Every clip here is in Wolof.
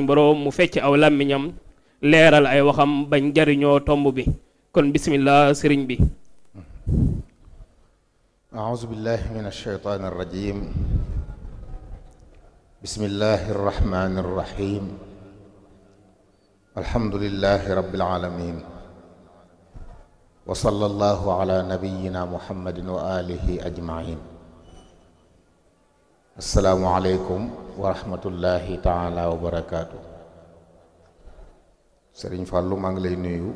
boroom mu fecc aw làmmiñam leeral ay waxam bañ jariñoo tomb bi kon bismillah sëriñ bi. أعوذ بالله من الشيطان الرجيم بسم الله الرحمن الرحيم الحمد لله رب العالمين وصلى الله على نبينا محمد وآله أجمعين السلام عليكم ورحمة الله تعالى وبركاته Sëriñ Fallu maa ngi lay nuyu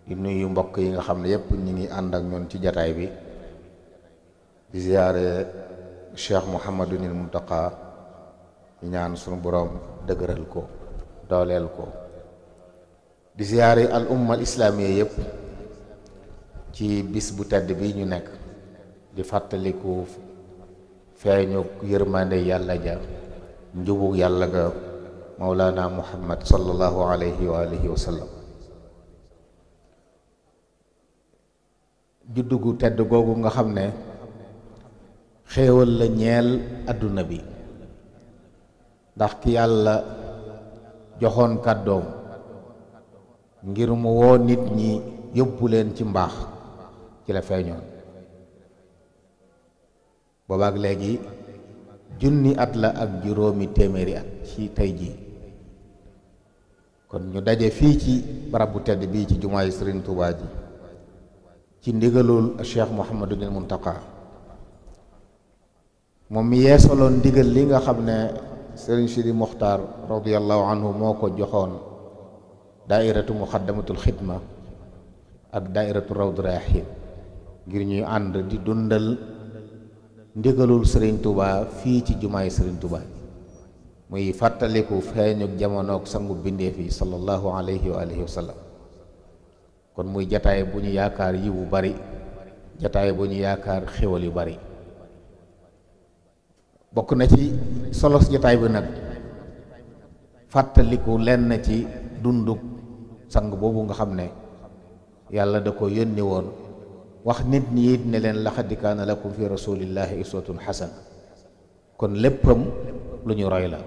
di nuyu mbokk yi nga xam ne yépp ñi ngi ànd ak ñun ci jataay bi di ziyaare Cheikh Mouhamadunil Muntaqa di ñaan sunu boroom dëgëral ko dooleel ko di ziyaare al umma al islaamiya yépp ci bis bu tedd bi ñu nekk di fàttaliku feeñu yërmande yàlla ja njubug yàlla ga Mawlana Muhammad sallallahu alayhi wa alihi wa sallam juddu gu tedd googu nga xam ne xéewal la ñeel àdduna bi ndax ki yàlla joxoon kàddoom ngir mu woo nit ñi yóbbu leen ci mbaax ci la feeñoon boobaak léegi junni at la ak juróomi téeméeri at ci tey jii kon ñu daje fii ci barab bu tedd bii ci jumaay Sëriñ Tuubaa ji ci ndigalul Cheikh Mouhamadunil Muntaqa moom mi yeesaloon ndigal li nga xam ne Sëriñ Sidi Muxtaar radiyallahu anhu moo ko joxoon daairatu muxaddamatul xidma ak daairatu rawdu rayaahiin ngir ñuy ànd di dundal ndigalul Sëriñ Tuubaa fii ci jumaay Sëriñ Tuubaa muy fàttaliku feeñu jamonoog sangu bindeef yi sallallahu alayhi wa alihi wa sallam kon muy jataay bu ñu yaakaar yiw bu bari jataay bu ñu yaakaar xéwal yu bari bokk na ci solos jataay bi nag fàttaliku lenn ci dundug sang boobu nga xam ne yàlla da ko yónni woon wax nit ñi it ne leen laqad kaana lakum fi rasulillahi uswatun xasana kon léppam lu ñu roy la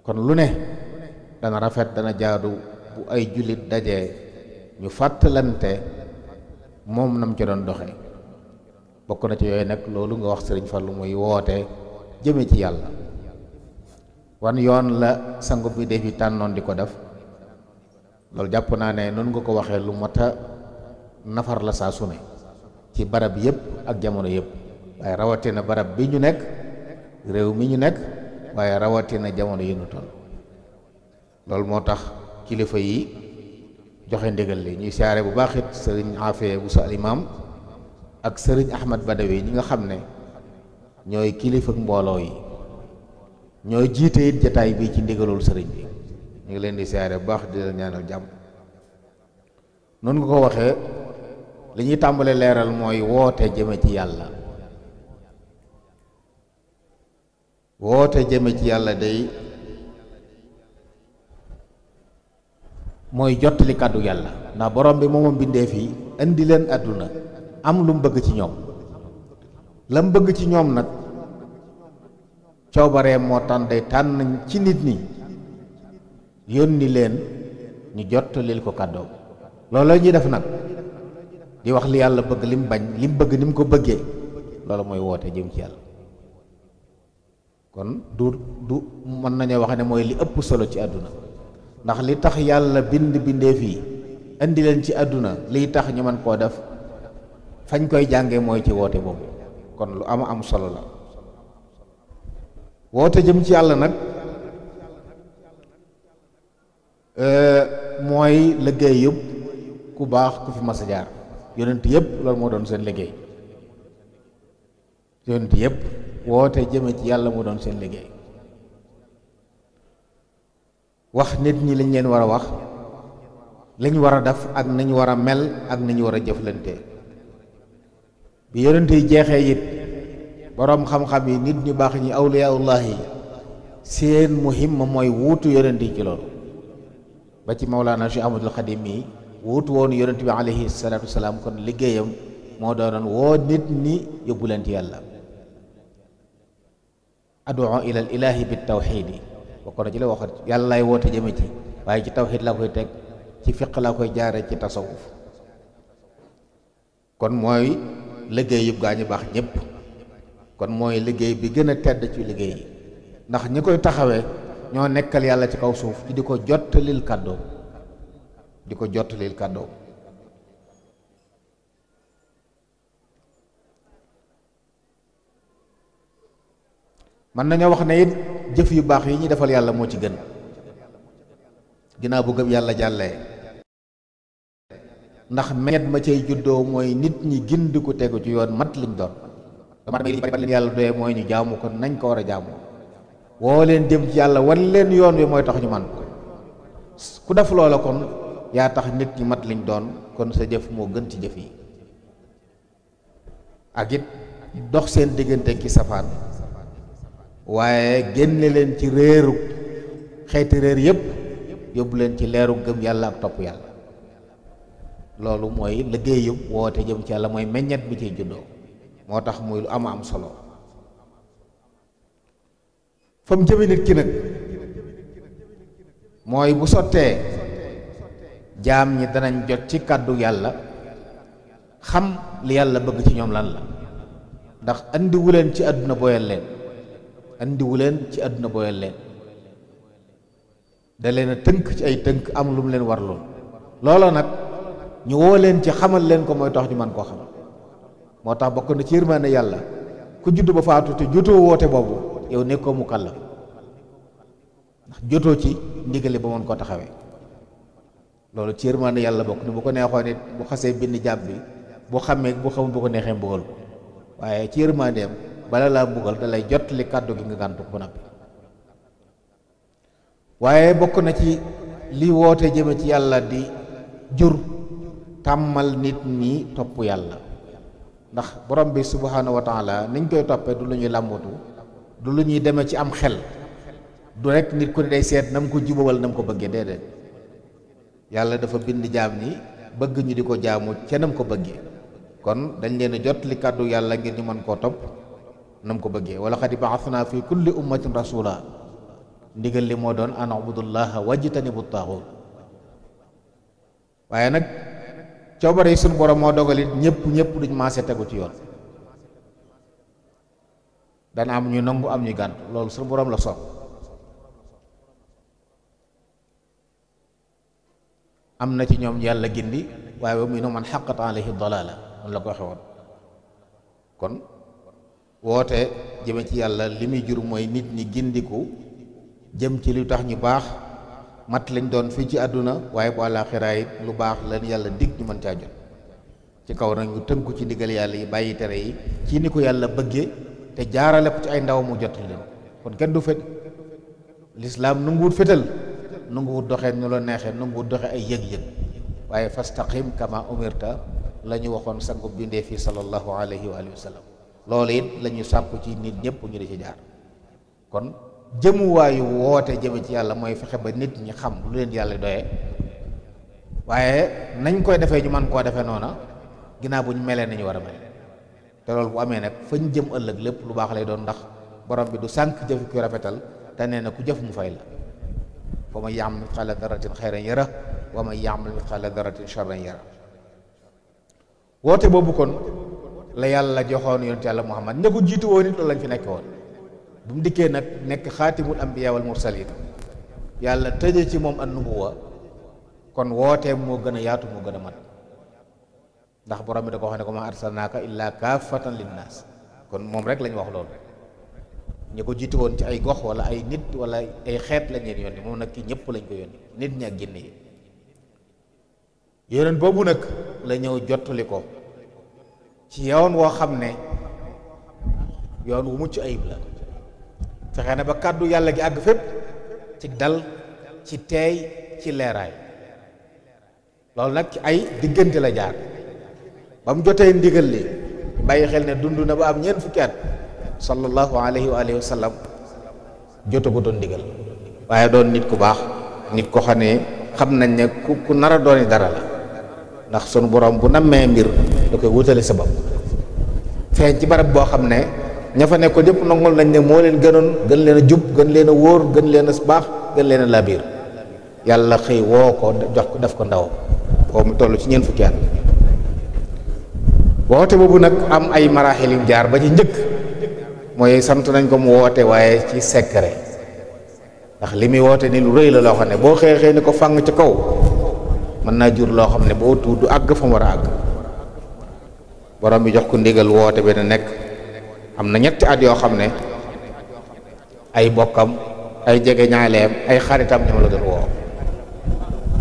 kon lu ne dana rafet dana jaadu bu ay jullit dajee ñu fàttalante moom nam ci doon doxe bokk na ci yooyu nag loolu nga wax Sëriñ Fallu muy woote jëme ci yàlla wan yoon la sangu bi def yi tànnoon di ko def loolu jàpp naa ne noonu nga ko waxee lu mat a nafar la saa su ne ci barab yépp ak jamono yépp waaye rawatina barab bi ñu nekk réew mi ñu nekk waaye rawatina jamono yi ñu toll loolu moo tax kilifa yi joxe ndigal li ñuy siyaare bu baax it sëriñ Afee bu sa alimaam ak sëriñ Ahmad Badawi ñi nga xam ne ñooy kilifa mbooloo yi ñooy jiite it jataay bi ci ndigalul sëriñ bi ñu ngi leen di siyaare bu baax di leen ñaanal jàmm noonu nga ko waxee li ñuy tàmbale leeral mooy woote jëme ci yàlla woote jëme ci yàlla day mooy jottali kàddu yàlla ndax borom bi moomam bindee fii indi leen àdduna am lu mu bëgg ci ñoom la mu bëgg ci ñoom nag coobaree moo tànn day tànn ci nit ñi yónni leen ñu jottalil ko kàddoom loolu ñuy def nag di wax li yàlla bëgg li mu bañ li mu bëgg ni mu ko bëggee loolu mooy woote jëm ci yàlla kon du mën nañoo wax ne mooy li ëpp solo ci àdduna ndax li tax yàlla bindee fii indi leen ci àdduna liy tax ñu mën koo def fañ koy jànge mooy ci woote boobu kon lu am solo la woote jëm ci yàlla nag mooy liggéey yëpp ku baax ku fi mas a jaar yonent yëpp loolu moo doon seen liggéey yonent yëpp woote jëme ci yàlla moo doon seen liggéey wax nit ñi lañ leen war a wax lañ war a def ak nañ war a mel ak nañ war a jëflante bi yonent yi jeexee it boroom xam-xam yi nit ñu baax ñi awliyaullah yi seen muhimma mooy wuutu yonent yi ci loolu ba ci Mawlana Cheikh Ahmadul Xadim yi wuutu woon yonent bi alayhi salaatu wasalaam kon liggéeyam moo doonoon woo nit ñi yóbbu leen ci yàlla ad'u ila al ilahi bit tawxidi wa bokk na ci la waxat yàlla lay woote jëme ci waaye ci tawhid laa koy teg ci fiq laa koy jaare ci tasawuf kon mooy liggéey yu gaa ñu baax ñépp kon mooy liggéey bi gën a tedd ci liggéey yi ndax ñi koy taxawee ñoo nekkal yàlla ci kaw suuf ci di ko jottalil kàddoom di ko jottalil kàddoom mën nañoo wax ne it jëf yu baax yi ñuy defal yàlla moo ci gën ginnaaw bu gëm yàlla jàllee ndax meññet ma cay juddoo mooy nit ñi gindi ko tegu ci yoon mat liñ doon dama leen yàlla doyee mooy ñu jaamu ko nañ ko war a jaamu woo leen jëm ci yàlla wan leen yoon wi mooy tax ñu man ko ku def loola kon yaa tax nit ñi mat liñ doon kon sa jëf moo gën ci jëf yi ak it dox seen diggante ki safaan waaye génne leen ci réeru xeeti réer yépp yóbbu leen ci leeru gëm yàlla ak topp yàlla loolu mooy liggéeyu woote jëm ci yàlla mooy meññet bi ciy juddoo moo tax muy lu am solo fa mu jëme nit ki nag mooy bu sottee jaam ñi danañ jot ci kàddu yàlla xam li yàlla bëgg ci ñoom lan la ndax andiwu leen ci àdduna boyal leen andiwu leen ci àdduna boyal leen da leen a tënk ci ay tënk am lu mu leen warloon loola nag ñu woo leen ci xamal leen ko mooy tax ñu mën koo xam moo tax bokk na ci yërmande yàlla ku judd ba faatu te jotoo woote boobu yow nekkoo mu kàllaf ndax jotoo ci ndigali ba mën koo taxawee loolu ci yërmande yàlla bokk ni bu ko neexoon it bu xasee bind jàpp bi bu xamee bu xamul bu ko neexee mbugal ko waaye ci yërmandeem bala laa mbugal da lay jottali kàddu gi nga gàntu ko nappi waaye bokk na ci li woote jëme ci yàlla di jur tàmmal nit ñi topp yàlla ndax borom bi subhanahu wa taala niñ koy toppee du lu ñuy làmbatu du lu ñuy demee ci am xel du rek nit ku ne day seet na mu ko jubawal na mu ko bëggee déedéet yàlla dafa bind jaam ñi bëgg ñu di ko jaamu ca nam ko bëggee kon dañ leen a jot li kàddu yàlla ngir ñu mën koo topp na mu ko bëggee wala xad ba'athna fi kulli ummatin rasula ndigal li moo doon an ubudullaha wajtanibu taaxut waaye nag coobare yi suñu borom moo dogalit ñëpp duñ maase tegu ci yoon dana am ñu nangu am ñu gànt loolu suñu borom la soob am na ci ñoom yàlla gindi waaye wa minhum man haqqat alayhi dalaala noonu la ko waxe woon kon woote jëme ci yàlla li muy jur mooy nit ñi gindiku jëm ci lu tax ñu baax mat lañ doon fii ci àdduna waaye bu àllaaxira it lu baax lañ yàlla dig ñu mën caa jot ci kaw nag ñu tënku ci ndigal yàlla yi bàyyi tere yi ci ni ko yàlla bëggee te jaarale ko ci ay ndaw mu jot leen kon kenn du fet lislaam nanguwut fetal nanguwut doxee ñu la neexee nanguwut doxe ay yëg-yëg waaye fastaqim kama umirta la ñu waxoon sangu bindee fii sallallahu alayhi wa sallam loolu it la ñu sàkku ci nit ñëpp ñu di ci jaar kon jëmuwaayu woote jëme ci yàlla mooy fexe ba nit ñi xam lu leen yàlla doyee waaye nañ koy defee ñu mën koo defee noona ginnaaw bu ñu melee nañu war a mel te loolu bu amee nag fañ jëm ëllëg lépp lu baax lay doon ndax borom bi du sànk jëf ku rafetal te nee na ku jëf mu fay la fa man ya'mal mithqaala darratin xayran yara wa man ya'mal mithqaala darratin sharran yara woote boobu kon la yàlla joxoon yonent yàlla Muhammad ña ko jiitu woon it loolu lañ fi nekk woon bu mu dikkee nag nekk xaatimul anbiya wal mursalin yàlla tëje ci moom an-nubuwa kon wooteem moo gën a yaatu moo gën a mat ndax borom bi da ko wax ne ko ma arsalnaaka illaa kaafatan linnaas kon moom rek lañ wax loolu ñi ko jiitu woon ci ay gox wala ay nit wala ay xeet lañ leen yónni moom nag ki ñëpp lañ ko yónni nit ñi ak ginne yi yonent boobu nag la ñëw jottali ko ci yoon woo xam ne yoon wu mucc ayib la fexe na ba kàddu yàlla gi àgg fépp ci dal ci teey ci leeraay loolu nag ci ay diggante la jaar ba mu jotee ndigal li bàyyi xel ne dund na ba am ñeent fukki at sallallahu alayhi wa alihi wa sallam joto ko doon ndigal waaye doon nit ku baax nit ko xam ne xam nañ ne ku nar a dooni dara la ndax sunu borom bu nammee mbir da koy wutale sabab feeñ ci barab boo xam ne ña fa nekkoon yëpp nangul nañ ne moo leen gënoon, gën leen a jub, gën leen a wóor, gën leen a baax, gën leen a labiir. yàlla xëy woo ko jox ko def ko ndaw boobu mu toll ci ñeent fukki at. woote boobu nag am ay maraaxil yu jaar ba ci njëkk mooy sant nañ ko mu woote waaye ci secret, ndax li muy woote ni lu rëy la loo xam ne boo xeexee ni ko fang ci kaw mën naa jur loo xam ne boo tuut du àgg fa mu war a àgg. borom bi jox ko ndigal woote bi na nekk am na ñetti at yoo xam ne ay bokkam, ay jege ñaaleem, ay xaritam ñoom la doon woo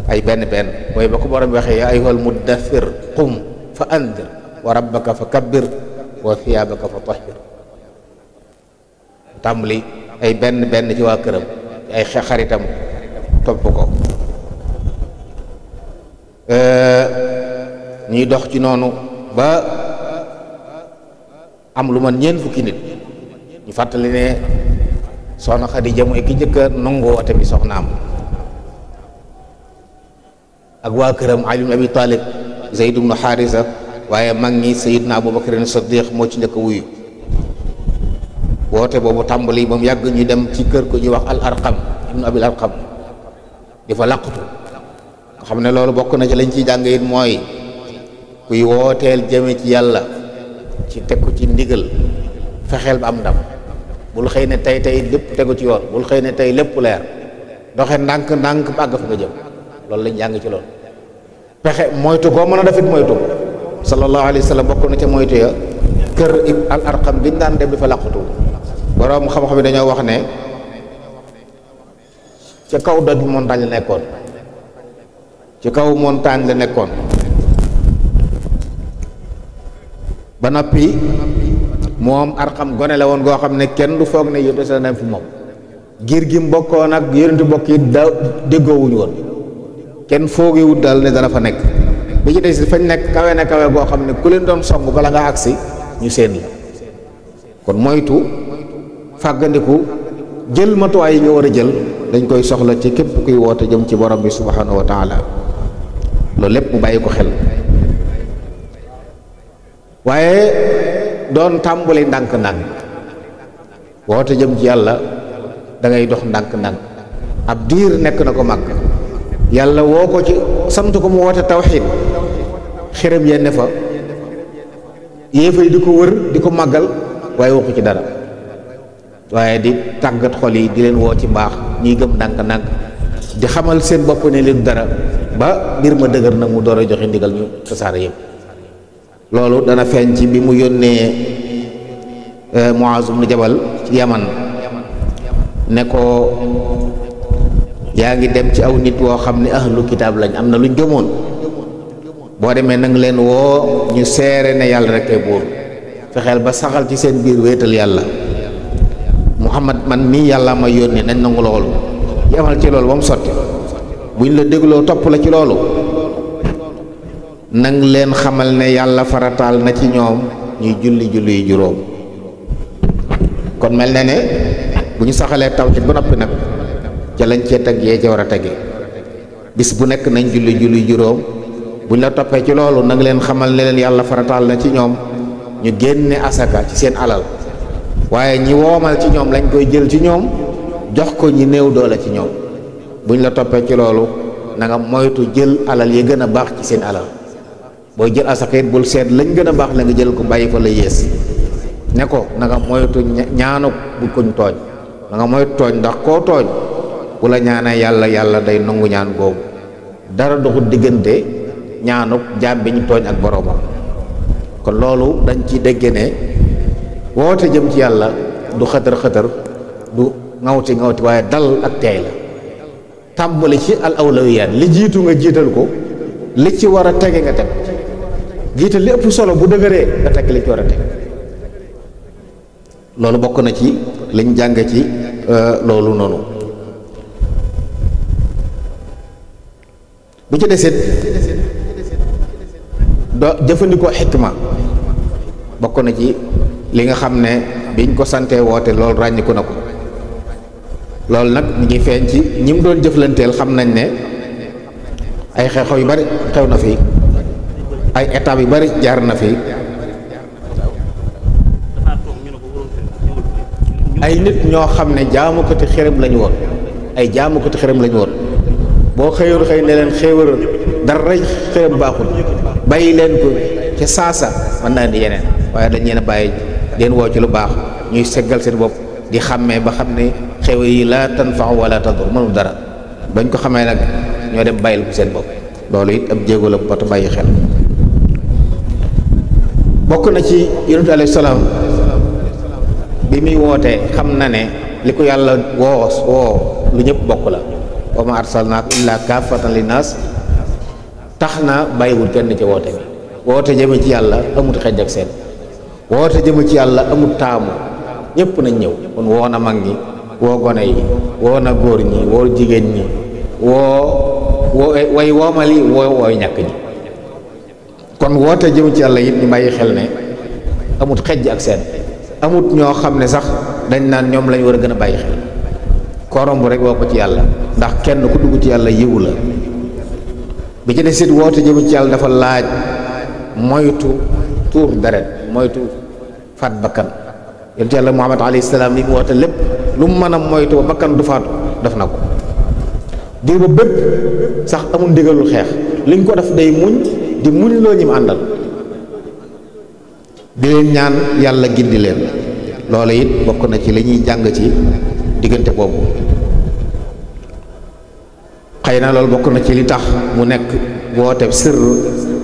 ay benn benn. mooy ba ko borom bi waxee yaa ayyuhal muddaththir qum fa andir wa rabbaka fa kabbir wa thiyaabaka fa tahhir. tàmbali ay benn benn ci waa këram, ay xaritam topp ko. ñuy dox ci noonu ba am lu man ñeent fukki nit. ñu fàttali ne soxna Xadija mooy ki njëkk a nangu woote bi soxnaam ak waa këram Ali ibn Abi Talib, Zayd ibn Haarisa, waaye mag ñi Sayyidna Abubakar as-Siddiq moo ci njëkk a wuyu. woote boobu tàmbali ba mu yàgg ñu dem ci kër ko ñuy wax al arqam ibnu abil arqam di fa làqutu nga xam ne loolu bokk na ci lañ ciy jàng it mooy kuy wooteel jëme ci yàlla ci teg ko ci ndigal fexeel ba am ndam. bul xëy ne tey lépp tegu ci yoon, bul xëy ne tey lépp leer, doxe ndànk ndànk ba àgg fa nga jëm. loolu lañ jàng ci loolu. pexe moytu koo mën a defit moytu. sallallahu alayhi wa sallam bokk na ca moytu ya kër al arqam biñ daan dem di fa làqutu. boroom xam-xam yi dañoo wax ne ci kaw doj montagne la nekkoon, ci kaw montagne la nekkoon ba noppi moom Arqam gone la woon goo xam ne kenn du foog ne yëpp sa dem fi moom. giir gi mbokkoon ak yonentu mbokk yi da déggoowuñu woon, kenn foogiwut daal ne dana fa nekk. bi ci des fañ nekk kawe na kawe goo xam ne ku leen doon song bala nga agsi ñu seen la. kon moytu, fàggandiku, jël matuwaay yi nga war a jël dañ koy soxla ci képp kuy woote jëm ci borom bi subhanahu wa taala. loolu lépp mu bàyyi ko xel. waaye doon tàmbali ndànk-ndànk. woote jëm ci yàlla da ngay dox ndànk-ndànk. ab diir nekk na ko màgg yàlla woo ko ci sant ko mu woote tawxiid, xërëm yenn fa yéefay di ko wër di ko màggal waaye waxu ci dara, waaye di tàggat xol yi di leen woo ci mbaax, ñuy gëm ndànk-ndànk, di xamal seen bopp ne leen dara ba mbir ma dëgër nag mu door a joxe ndigal ñu tasaare yëpp. loolu dana feeñ ci bi mu yónnee Muaz ibn Jabal ci Yaman ne ko yaa ngi dem ci aw nit woo xam ne ahlu kitaab lañ, am na luñ gëmoon, boo demee nang leen woo ñu seere ne yàlla rek ay buur, fexeel ba saxal ci seen biir wéetal yàlla. Muhammad man mii yàlla ma yónni, nañ nangu loolu, yemal ci loolu ba mu sotti. buñ la dégloo topp la ci loolu nang leen xamal ne yàlla farataal na ci ñoom ñuy julli yu juróom. kon mel na ne bu ñu saxalee tawhid ba noppi nag ca lañ cee teg yee ca war a tege. bis bu nekk nañ julli yu juróom. buñ la toppee ci loolu nang leen xamal ne leen yàlla farataal na ci ñoom ñu génne asaka ci seen alal, waaye ñi woomal ci ñoom lañ koy jël ci ñoom jox ko ñi néew doole ci ñoom. buñ la toppee ci loolu na nga moytu jël alal yi gën a baax ci seen alal. booy jël asaka it bul seet lañ gën a baax la nga jël ko bàyyi fa la yées. ne ko na nga moytu ñaanu bu kuñ tooñ, na nga moytu tooñ, ndax koo tooñ bu la ñaanee yàlla day nangu ñaan googu. dara doxul diggante ñaanu jaam bi ñu tooñ ak boroomam. kon loolu dañ ci dégg ne woote jëm ci yàlla du xëtër du ngawti waaye dal ak teey la. tàmbali ci al awlawiyaat, li jiitu nga jiital ko, li ci war a tege nga teg, jiital li ëpp solo bu dëgëree nga teg li ci war a teg. loolu bokk na ci liñ jàng ci loolu noonu. bu ci desit do jëfandikoo xikma bokk na ci li nga xam ne biñ ko santee woote loolu ràññiku na ko. loolu nag mu ngi feeñ ci ñi mu doon jëflanteel, xam nañ ne ay xew-xew yu bari xew na fi, ay étapes yu bari jaar na fi. ay nit ñoo xam ne jaamukati xërëm lañu woon ay jaamukati xërëm lañu woon boo xëyoon xëy ne leen xéewal dara xërëm baaxul bàyyi leen ko ca saasa mën naa ni yeneen waaye dañ leen a bàyyi leen woo ci lu baax ñuy seggal seen bopp di xàmmee ba xam ne xéewal yi laa tanfa'u wala tadur mënul dara bañ ko xamee nag ñoo dem bàyyil ko seen bopp loolu it ab jéego la bota bàyyi xel. bokk na ci yonent alayhi salaam bi muy wootee xam na ne li ko yàlla woo lu ñëpp bokk la wa ma arsalnaaka illaa kaafatan linnaas tax na bàyyiwul kenn ci woote bi woote jëme ci yàlla amut xejj ak seen woote jëme ci yàlla amut taamu ñëpp nañ ñëw kon woo na mag ñi woo gone yi woo na góor ñi woo jigéen ñi woo way woomali wooy ñàkk ñi kon woote jëm ci yàlla it ñu bàyyi xel ne amut xejj ak seen amut ñoo xam ne sax dañ naan ñoom lañ war a gën a bàyyi xel koromb rek woo ko ci yàlla ndax kenn ku dugg ci yàlla yiwu la bi ci des it woote jëm ci yàlla dafa laaj moytu tuur deret moytu faat bakkan yonent yàlla Muhammad alayhi salaam li mu woote lépp lu mu mën a moytu ba bakkan du faatu def na ko diir ba bépp sax amul ndigalul xeex liñ ko def day muñ di muñ loo ñi mu àndal di leen ñaan yàlla gindi leen loolu it bokk na ci li ñuy jàng ci diggante boobu xëy na loolu bokk na ci li tax mu nekk woote sër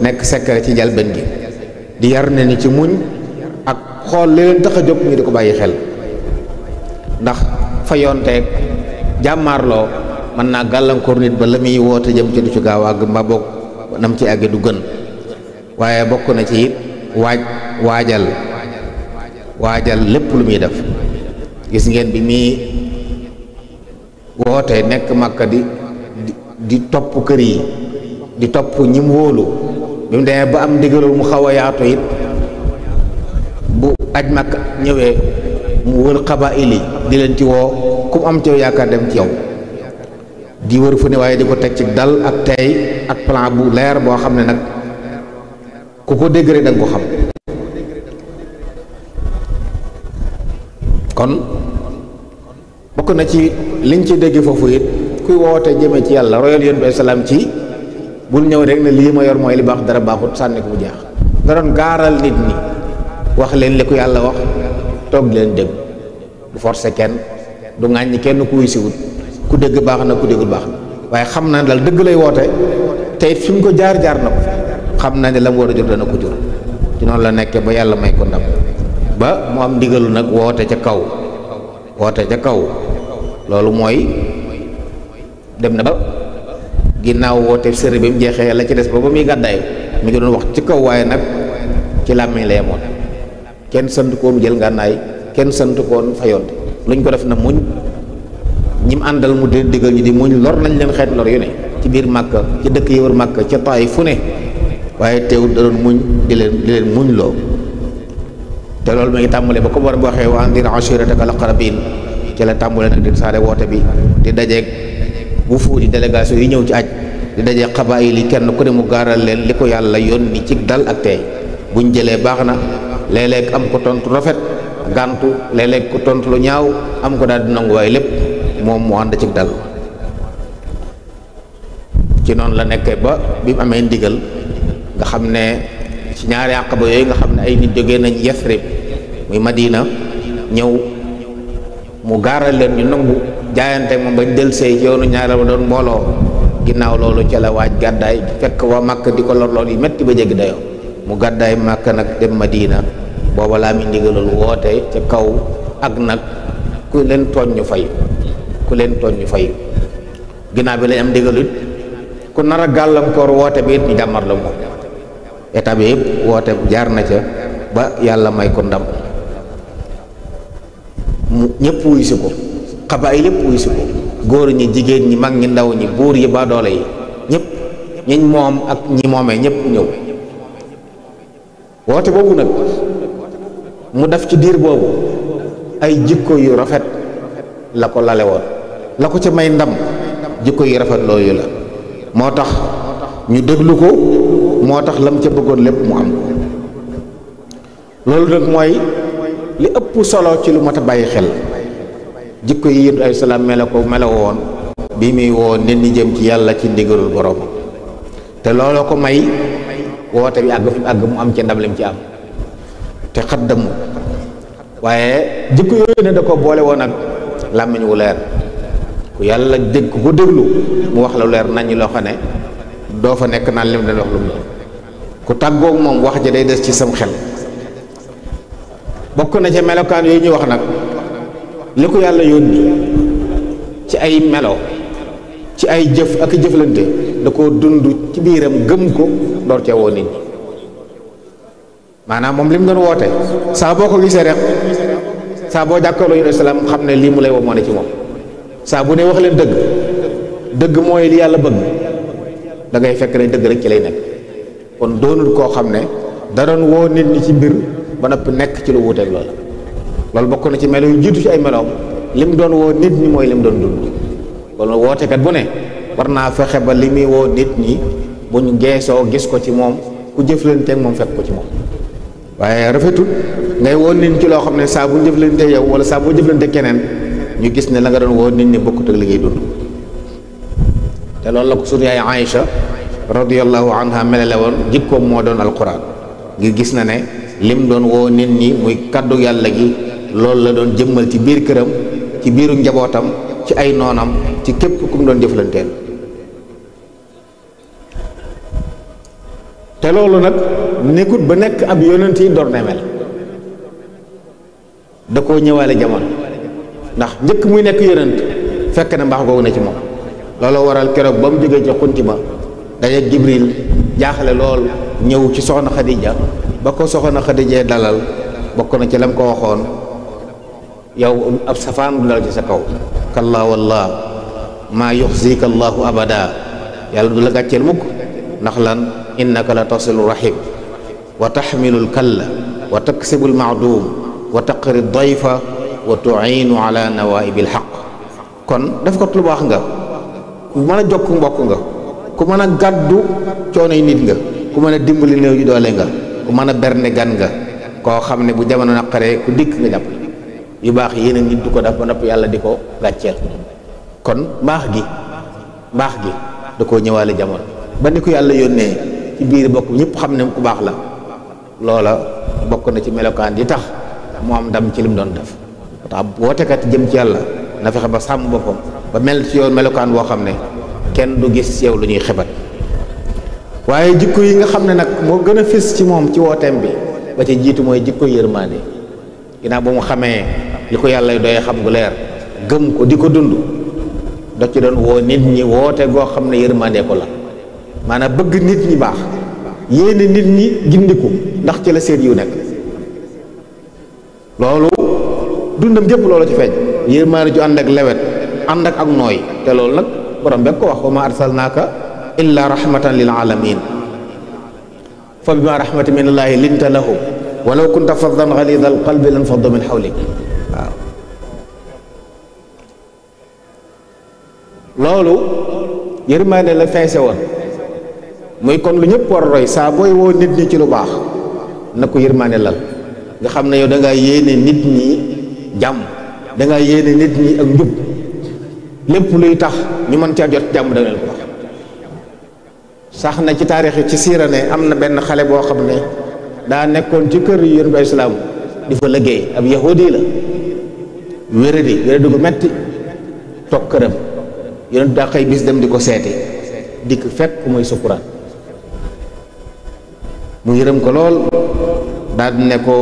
nekk secret ci jalben gi di yar ne ni ci muñ ak xool li leen tax a jóg ñu di ko bàyyi xel ndax fa yoonteeg jàmmaarloo mën naa gàllankoor nit ba la muy woote jëm ci du ci gaaw àgg mba bokk nam ci àgge du gën waaye bokk na ci it waajal lépp lu muy def gis ngeen bi muy woote nekk Makka di topp kër yi di topp ñi mu wóolu bi mu demee ba am ndigalul mu xaw a yaatu it bu aj Makka ñëwee mu wër xabaa'il yi di leen ci woo ku mu am ci yaakaar dem ci yow di wër fu ne waaye di ko teg ci dal ak tey ak plan bu leer boo xam ne nag ku ko dégg rek da nga ko xam kon bokk na ci liñ ci dégg foofu it kuy woote jëme ci yàlla royal yoon bi salaam ci bul ñëw rek ne lii ma yor mooy li baax dara baaxut sànni ko bu jeex nga doon gaaral nit ñi wax leen li ko yàlla wax toog leen dégg du forcer kenn du ŋàññi kenn ku wuy si wut ku dégg baax na ku déggul baax na waaye xam na ne daal dëgg lay woote te it fi mu ko jaar na ko xam na ne la mu war a jur dana ko jur ci noonu la nekkee ba yàlla may ko ndam ba mu am ndigalu nag woote ca kaw loolu mooy dem na ba ginnaaw woote sëri bi mu jeexee la ci des ba muy gàddaay mi ngi doon wax ci kaw waaye nag ci làmmiñ la yemoon kenn sant koon jël ngànnaay kenn sant koon fayonte luñ ko def na muñ ñi mu àndal mu di digal ñi di muñ lor nañ leen xeet lor yu ne ci biir Màkka ci dëkk yi wër Màkka ca Taayif fu ne waaye teewul da doon muñ di leen muñ loo te loolu mi ngi tàmbalee ba ko war a waxee wa anzir ashiirataka al-aqrabiin ci la tàmbalee nag di saare woote bi di dajeeg wufuudi délégation yi ñëw ci aj di dajeeg xabaayil yi kenn ku ne mu gaaral leen li ko yàlla yónni ci dal ak tey buñ jëlee baax na léeg-léeg am ko tontu rafet gàntu léeg-léeg ko tontu lu ñaaw am ko daal di nangu waaye lépp moom mu ànd ci dal ci noonu la nekkee ba bi mu amee ndigal nga xam ne ci ñaari àqaba yooyu nga xam ne ay nit jógee nañ Yasrib muy Madina ñëw mu gaaral leen ñu nangu jaayante moom bañ del see yoonu ñaareel ba doon mbooloo ginnaaw loolu ca la waaj gàddaay fekk waa Màkka di ko lor lool yi metti ba jéggi dayoo mu gàddaay Màkka nag dem Madina booba laa mi ndigalul woote ca kaw ak nag ku leen tooñ ñu fay ginnaaw bi lañ am ndigalut ku nar a gàllankoor woote bi it ñu jàmmar la moom état bi yëpp woote jaar na ca ba yàlla may ko ndam mu ñëpp wuy si ko xabaay lépp wuy si ko góor ñi jigéen ñi mag ñi ndaw ñi buur yi ba doole yi ñëpp ñiñ moom ak ñi moomee ñëpp ñëw woote boobu nag mu def ci diir boobu ay jikko yu rafet la ko lale woon la ko ca may ndam jikko yu rafet loolu la moo tax ñu déglu ko moo tax lam ca bëggoon lépp mu am ko loolu nag mooy li ëpp solo ci lu mat a bàyyi xel jikko yi yonent alayhi salaam melo woon bi muy woo nit ñi jëm ci yàlla ci ndigalul borom te looloo ko may woote bi àgg fi àgg mu am ci ndam lim ci am te xaddamu waaye jikko yooyu ne da ko boole woon ak làmmiñ wu leer ku yàlla dégg ku déglu mu wax la leer nañ loo xam ne doo fa nekk naan lim dañ wax lu mu ku tàggoog moom wax ja day des ci sam xel bokk na ca melokaan yooyu ñuy wax nag li ko yàlla yónni ci ay melo ci ay jëf ak jëflante da koo dund ci biiram gëm ko door cee woo nit ñi maanaam moom li mu doon woote saa boo ko gisee rek saa boo jàkkaarloo yu salaam xam ne lii mu lay woo moo ne ci moom saa bu ne wax leen dëgg mooy li yàlla bëgg da ngay fekk ne dëgg rek ci lay nekk kon doonul koo xam ne da doon woo nit ñi ci mbir ba noppi nekk ci lu wuuteeg loolu bokk na ci melo yu jiitu ci ay meloom lim doon woo nit ñi mooy lim doon dund kon wootekat bu ne war naa fexe ba li muy woo nit ñi buñ geesoo gis ko ci moom ku jëflanteeg moom fekk ko ci moom waaye rafetul ngay woo nit ñi ci loo xam ne saa bu jëflanteeg yow wala saa boo jëflanteeg keneen ñu gis ne la nga doon woo nit ñi bokkut ak li ngay dund te loolu la ko sunu yaay Aïcha radiyallahu anha melale woon jikkoom moo doon alquran ngir gis na ne lim doon woo nit ñi muy kaddu yàlla gi loolu la doon jëmmal ci biir këram ci biiru njabootam ci ay noonam ci képp ku mu doon jëflanteel te loolu nag nekkut ba nekk ab yonent yi door na mel da koo ñëwaale jamono ndax njëkk muy nekk yonent fekk na mbaax googu na ci moom looloo waral keroog ba mu jógee ci xunti ma daje Jibril jaaxle lool ñëw ci soxna Xadija ba ko soxna Xadija dalal bokk na ci lam ko waxoon yow ab safaan du dal ci sa kaw kallaa wallah maa yuxzika allahu abada yàlla du la gàcceel mukk ndax lan innaka la tasilu rahim wa taxmilu lkalla wa taksibu lmaadum wa taqri dayfa wa tuinu ala nawaibi lxaq kon def ko lu baax nga ku mën a jokk mbokk nga ku mën a gàddu coonoy nit nga ku mën a dimbali néew ji doole nga ku mën a berne gan nga koo xam ne bu jamono naqaree ku dikk nga jàpp yu baax yéen nit du ko def ba noppi yàlla di ko gàcceel kon mbaax gi da koo ñëwaale jamono ba ni ko yàlla yónnee ci biir bokk ñëpp xam ne ku baax la loola bokk na ci melokaan yi tax mu am ndam ci lim doon def tax wootekat jëm ci yàlla na fexe ba sàmm boppam ba mel ci yoon melokaan boo xam ne kenn du gis yow lu ñuy xebat waaye jikko yi nga xam ne nag moo gën a fës ci moom ci wooteem bi ba ci jiitu mooy jikko yërmaande ginnaaw ba mu xamee li ko yàlla doyee xam gu leer gëm ko di ko dund da ci doon woo nit ñi woote goo xam ne yërmaande ko la maanaam bëgg nit ñi baax yéene nit ñi gindiku ndax ci la seen yu nekk loolu dundam gépp loolu ci feeñ yërmaande ju ànd ak lewet ànd ak nooy te loolu nag borom bekk ko wax wa ma arsalnaaka illa rahmatan lil alamin fa bima rahmatin min allahi linta lahum walaw kunta faddan ghalida al qalbi lan faddu min hawlik waaw loolu yërmaande la feese woon muy kon lu ñëpp war a roy saa booy woo nit ñi ci lu baax na ko yërmaande lal nga xam ne yow da ngaa yéene nit ñi jàmm da ngaa yéene nit ñi ak njub lépp luy tax ñu mën caa jot jàmm da leen ko wax sax na ci taarix ci siira ne am na benn xale boo xam ne daa nekkoon ci kër yonent bi islaam di fa liggéey ab yahudi la wéradi gu metti toog këram yonent daa xëy bis dem di ko seeti dikk fekk muy sukuraat mu yërëm ko lool daal di ne ko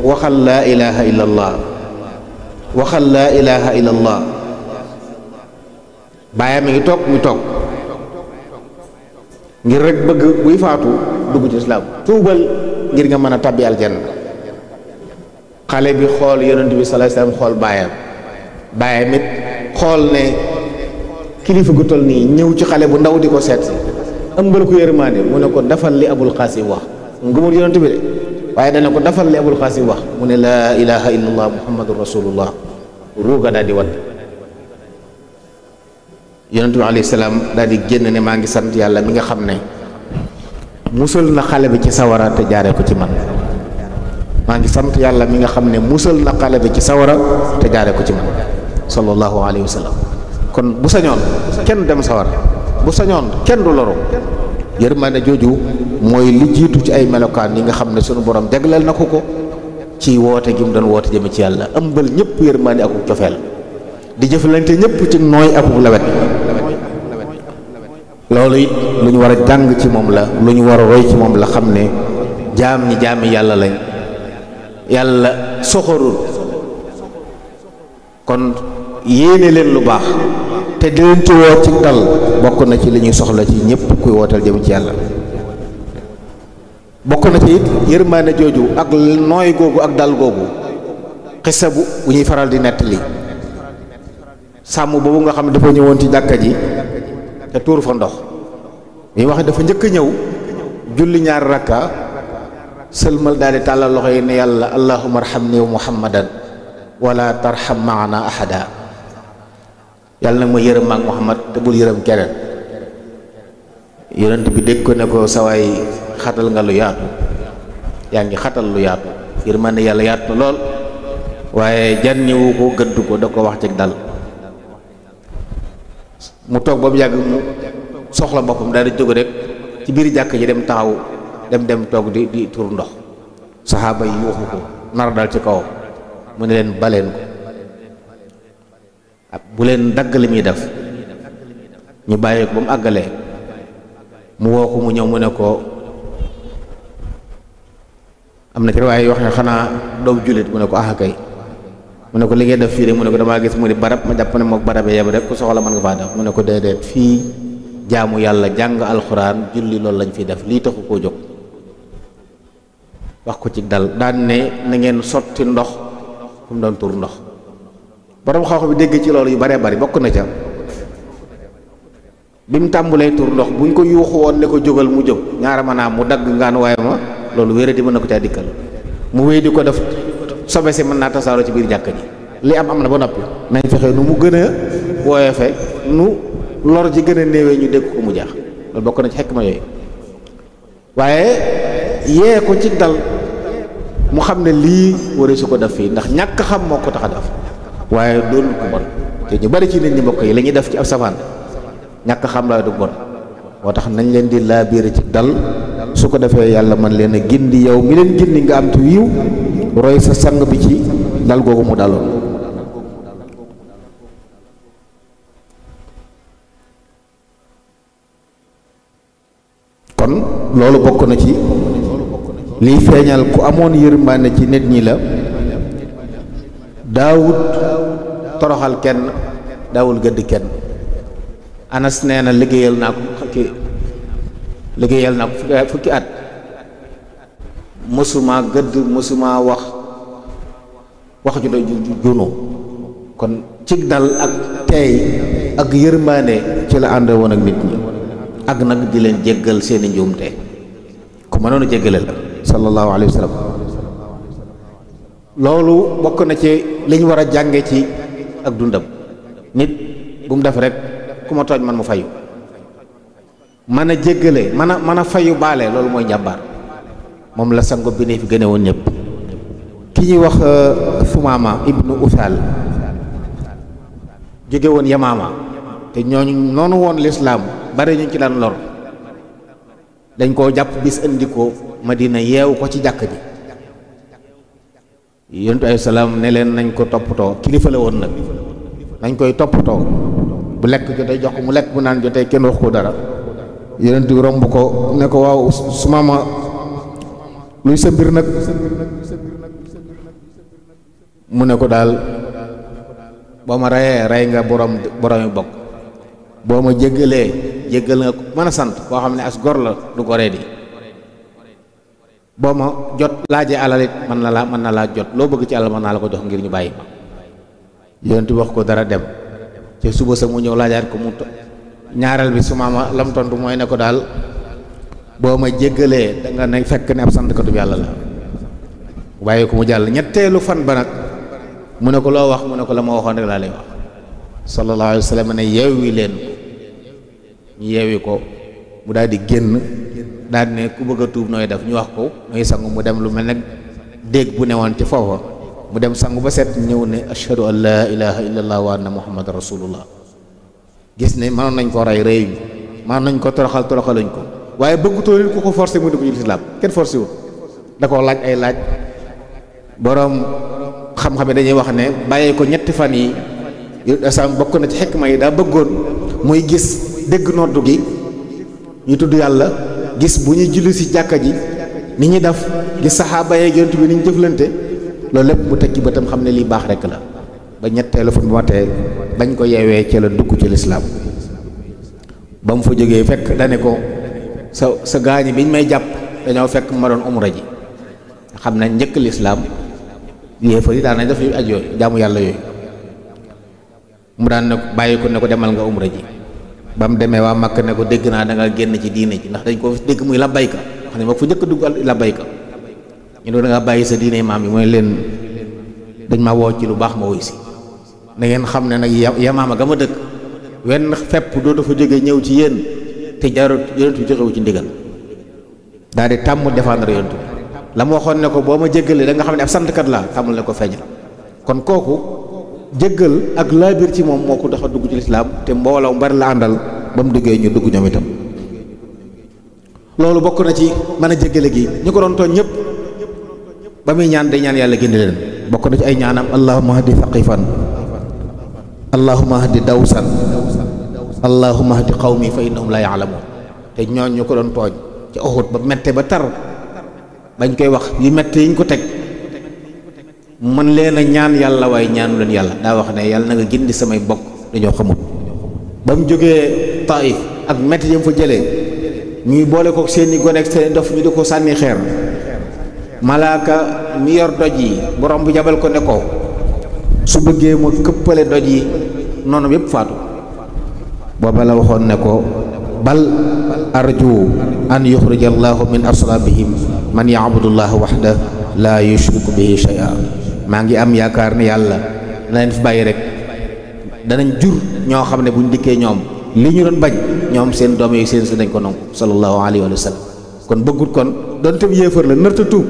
waxal laa ilaha illallah waxal laa ilaha illallah bàyyam mi ngi toog mu toog ngir rek bëgg buy faatu dugg ci islaam tuubal ngir nga mën a tabbi aljanna xale bi xool yonent bi sallallahu alayhi wasallam xool baayam it xool ne kilifa gu toll nii ñëw ci xale bu ndaw di ko seet si ëmbal ko yërmaande mu ne ko dafal li abul xaasim wax ngëmul yonent bi de waaye dana ko dafal li abul xaasim wax mu ne laa ilaha illallah muhammadun rasulullah ruuga daal di wadd yonent bi alayhi salaam daal di génn ne maa ngi sant yàlla mi nga xam ne musal na xale bi ci sawara te jaaree ko ci man maa ngi sant yàlla mi nga xam ne musal na xale bi ci sawara te jaaree ko ci man sallallahu alayhi wa sallam. kon bu sañoon kenn dem sawar, bu sañoon kenn du loru. yërmande jooju mooy li jiitu ci ay melokaan yi nga xam ne sunu borom jagleel na ko ci woote gi mu doon woote jëme ci yàlla, ëmbal ñëpp yërmande ak cofeel, di jëflante ñëpp ci nooy ak lawet. loolu it lu ñu war a jàng ci moom la, lu ñu war a roy ci moom la, xam ne jaam ñi jaami yàlla lañ, yàlla soxorul. kon yéene leen lu baax te di leen ci woo ci dal bokk na ci li ñuy soxla ci ñëpp kuy wooteel jëm ci yàlla. bokk na ci it yërmaane jooju ak nooy googu ak dal googu, xisa bu ñuy faral di nettali sàmm boobu nga xam ne dafa ñëwoon ci jàkka ji te tuur fa ndox. mi wax dafa njëkk a ñëw julli ñaar rakka sëlmal daal di tàllal loxo yi ne yàlla allahumma arhamni wa muhammadan wala tarham maana ahada. yàlla nag ma yërëm maak muhammad te bul yërëm keneen. yonent bi dégg ko ne ko sawaay xatal nga lu yaatu, yaa ngi xatal lu yaatu. yërmande yàlla yaatu na lool waaye jànniwu ko gëddu ko, da ko wax ci dal. mu toog ba mu yàgg mu soxla boppam daal di jóg rek ci biir jàkk ji dem taxaw dem toog di tur ndox. saxaaba yi yuuxu ko nar dal ci kawam, mu ne leen baleen ko, bu leen dagg li muy def. ñu bàyyi ko ba mu àggalee mu woo ko mu ñëw mu ne ko, am na ci waaye wax ne xanaa doomu jullit, mu ne ko ah kay. mu ne ko li ngay def fii de, mu ne ko damaa gis mu di barab, ma jàpp ne mook barab yeb rek ku soxla mën nga faa def. mu ne ko déedéet, fii jaamu yàlla, jàng alxuraan, julli loolu lañ fiy def, lii taxu koo jóg. wax ko ci dal daan ne na ngeen sotti ndox fu mu doon tur ndox. borom xaw bi dégg ci loolu yu baree bari. bokk na ca bi mu tàmbulee tur ndox buñ ko yuuxu woon ne ko jógal mu jóg, ñaara maanaam mu dagg ngaan waaye ma loolu wéra di mën na ko caa dikkal. mu wéy di ko def, sobe si mën naa tasaaroo ci biir jàkka ji. li am na ba noppi, nañ fexe nu mu gën a woyofe, nu lor ji gën a néewee ñu dégg ko mu jaax. loolu bokk na ci xekk ma yooyu. waaye yee ko ci dal mu xam ne lii waree su ko def fii, ndax ñàkk xam moo ko tax a def waaye doon ko bon. te ñu bari ci nit ñi mbokk yi la ñuy def ci ab safaan ñàkk xam la du bon. moo tax nañ leen di laabiire ci dal, su ko defee yàlla man leen a gindi. yow mi leen gindi nga am ci wiiw, roy sa sang bi ci dal googu mu daloon. kon loolu bokk na ci liy feeñal ku amoon yërmande ci nit ñi la. daawut toroxal kenn, daawul gëdd kenn. Anas nee na liggéeyal naa ko fukki at mësuma gëdd, mësuma wax ju doy junu. kon cig dal ak teey ak yërmande ci la ànd woon ak nit ñi, ak nag di leen jéggal seeni njuumte. ku mënoon a jéggale la sallallahu alayhi wa sallam. loolu bokk na ci li ñu war a jànge ci ak dundam. nit bu mu def rek ku ma tooñ man mu fayu, mën a jéggale, mën a fayu baale, loolu mooy njàmbaar. moom la sango bi ne fi gëne woon ñëpp. ki ñuy wax Sumaama ibnu Usaal jóge woon Yamaama, te ñooñu noonu woon lislaam bari ñu ci daan lor. dañ koo jàpp bis indi ko Madina, yeewu ko ci jàkk ji. yonent ay salaam ne leen nañ ko toppatoo, kilifa la woon nag, nañ koy toppatoo. bu lekk jotee jox ko mu lekk, bu naan jotee kenn wax ko dara. yonent romb ko ne ko waaw Sumaama luy sa mbir nag. mu ne ko daal boo ma reyee rey nga boromi bokk, boo ma jéggalee jéggal nga mën a sant koo xam ne as gor la du goree di, boo ma jot laajee alal it mën na laa jot, loo bëgg ci alal mën naa la ko jox ngir ñu bàyyi ma. yonent wax ko dara dem. te suba sa mu ñëw laajaat ko, mu ñaareel bi Sumaama lam tontu mooy ne ko daal boo ma jéggalee da nga ne fekk ne ab santkatu yàlla la. bàyyi ko mu jàll. ñetteelu fan ba nag mu ne ko loo wax, mu ne ko la ma waxoon rek laa lay wax. sallallahu alayhi wa sallam ne yeewi leen ko. ñu yeewi ko mu daal di génn, daal di ne ku bëgg a tuub nooy def, ñu wax ko nooy sangu. mu dem lu mel ne déeg bu newoon ci foofa mu dem sangu ba set ñëw ne ashhadu an laa ilaha illallah wa anna muhammad rasulullah. gis ne mënoon nañ ko rey reyuñu, mënoon nañ ko toroxaluñ ko, waaye bëggutoo leen ku ko forcé mu dugg ci lislaam. kenn forcé wu da koo laaj ay laaj. boroom xam-xam yi dañuy wax ne bàyyee ko ñetti fan yi sam bokk na ci xikma yi daa bëggoon muy gis dégg noddu gi ñu tudd yàlla, gis bu ñuy julli ci jàkka ji ni ñuy def, gis saxaaba yeeg yonent bi ni ñu jëflante, loolu lépp mu tekki bëtam xam ne lii baax rekk la. ba ñetteelu fan bu matee bañ ko yeewee ci la dugg ci lislaam. ba mu fa jógee fekk dane ko sa gaañi biñ may jàpp dañoo fekk ma doon umra ji. xam ne njëkk lislaam yéefar yi daan nañ def yu aj yooyu jaamu yàlla yooyu. mu daan ne bàyyi ko ne ko demal nga umra ji. ba mu demee waa Makka ne ko dégg naa da nga génn ci diine ji, ndax dañ ko dégg muy labbayka, wax ne moo fa njëkk a dugg labbayka. ñu ne da nga bàyyi sa diine maam yi, mooy leen dañ ma woo ci lu baax ma woy si. na ngeen xam ne nag yamaama ga ma dëkk wenn fepp doo dafa jóge ñëw ci yéen te jarut yonent bi joxewu ci ndigal. daal di tàmm défendre yonent bi la ma waxoon ne ko boo ma jéggalee da nga xam ne ab santkat laa, tàmmul ne ko feeñal. kon kooku jéggal ak laabir ci moom moo ko dox a dugg ci lislaam, te mbooloo mu bari la àndal ba mu duggee ñu dugg ñoom itam. loolu bokk na ci mën a jéggale gi. ñu ko doon tooñ ñëpp ba muy ñaan day ñaan yàlla gindi leen. bokk na ci ay ñaanam allahumma hadi thaqifan, allahumma hadi dawsan, allahumma hadi qawmi fa innahum la ya'lamun. te ñooñ ñu ko doon tooñ ci Uhud ba mette ba tar bañ koy wax yu mette yi ñu ko teg, mën leen a ñaan yàlla waaye ñaanu leen yàlla. daa wax ne yàlla na nga gindi samay bokk dañoo xamul. ba mu jógee Taif ak mette yam fa jëlee ñuy boole ko seeni gone ak seeni dof ñu di ko sànni xeer, malaaka mi yor doj yi borom bu jabal ko ne ko su bëggee mu këppale doj yi noonu yépp faatu. booba la waxoon ne ko bal arju an yuxrija allahu min aslaabihim man ya'budullaha wahda la yushriku bihi shay'a. maa ngi am yaakaar ne yàlla na leen fi bàyyi rek danañ jur ñoo xam ne buñ dikkee ñoom li ñu doon bañ ñoom seen doom yi seen si dañ ko nangu sallallahu alayhi wa sallam. kon bëggut kon doon tam yéefar la nërta tuub,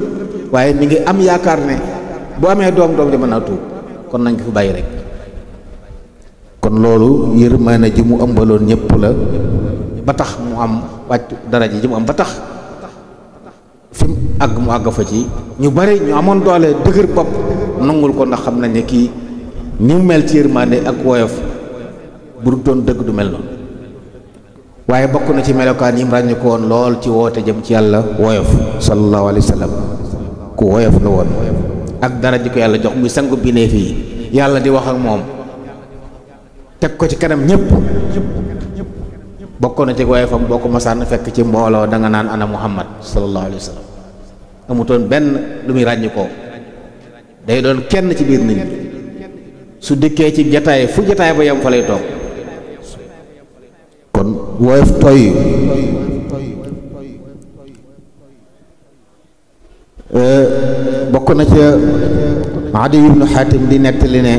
waaye mi ngi am yaakaar ne bu amee doom ja mën naa tuub, kon nañ ko fi bàyyi rek. kon loolu yërmaane ji mu ëmbaloon ñëpp la, ba tax mu am wàcc daraja ji mu am, ba tax fi mu àgg mu àgg fa ci ñu bari ñu amoon doole dëgër bopp nangul ko, ndax xam nañ ne kii ni mu mel ci yërmaande ak woyof bu du doon dëgg du mel noonu. waaye bokk na ci melokaan yi mu ràññi ko woon lool ci woote jëm ci yàlla woyof sallallahu alayhi wa sallam. ku woyof la woon ak dara ji ko yàlla jox muy sangu binee fii yàlla di wax ak moom teg ko ci kanam ñëpp. bokk na ci woyofam boo ko masaan fekk ci mbooloo da nga naan ana muhammad sallallahu alayhi wa sallam. amutoon benn lu muy ràññi ko, day doon kenn ci biir nit ñi. su dikkee ci jataay fu jataay ba yem fa lay toog. kon woyof toy bokk na ca Adi ibnu Xaatim di nettali ne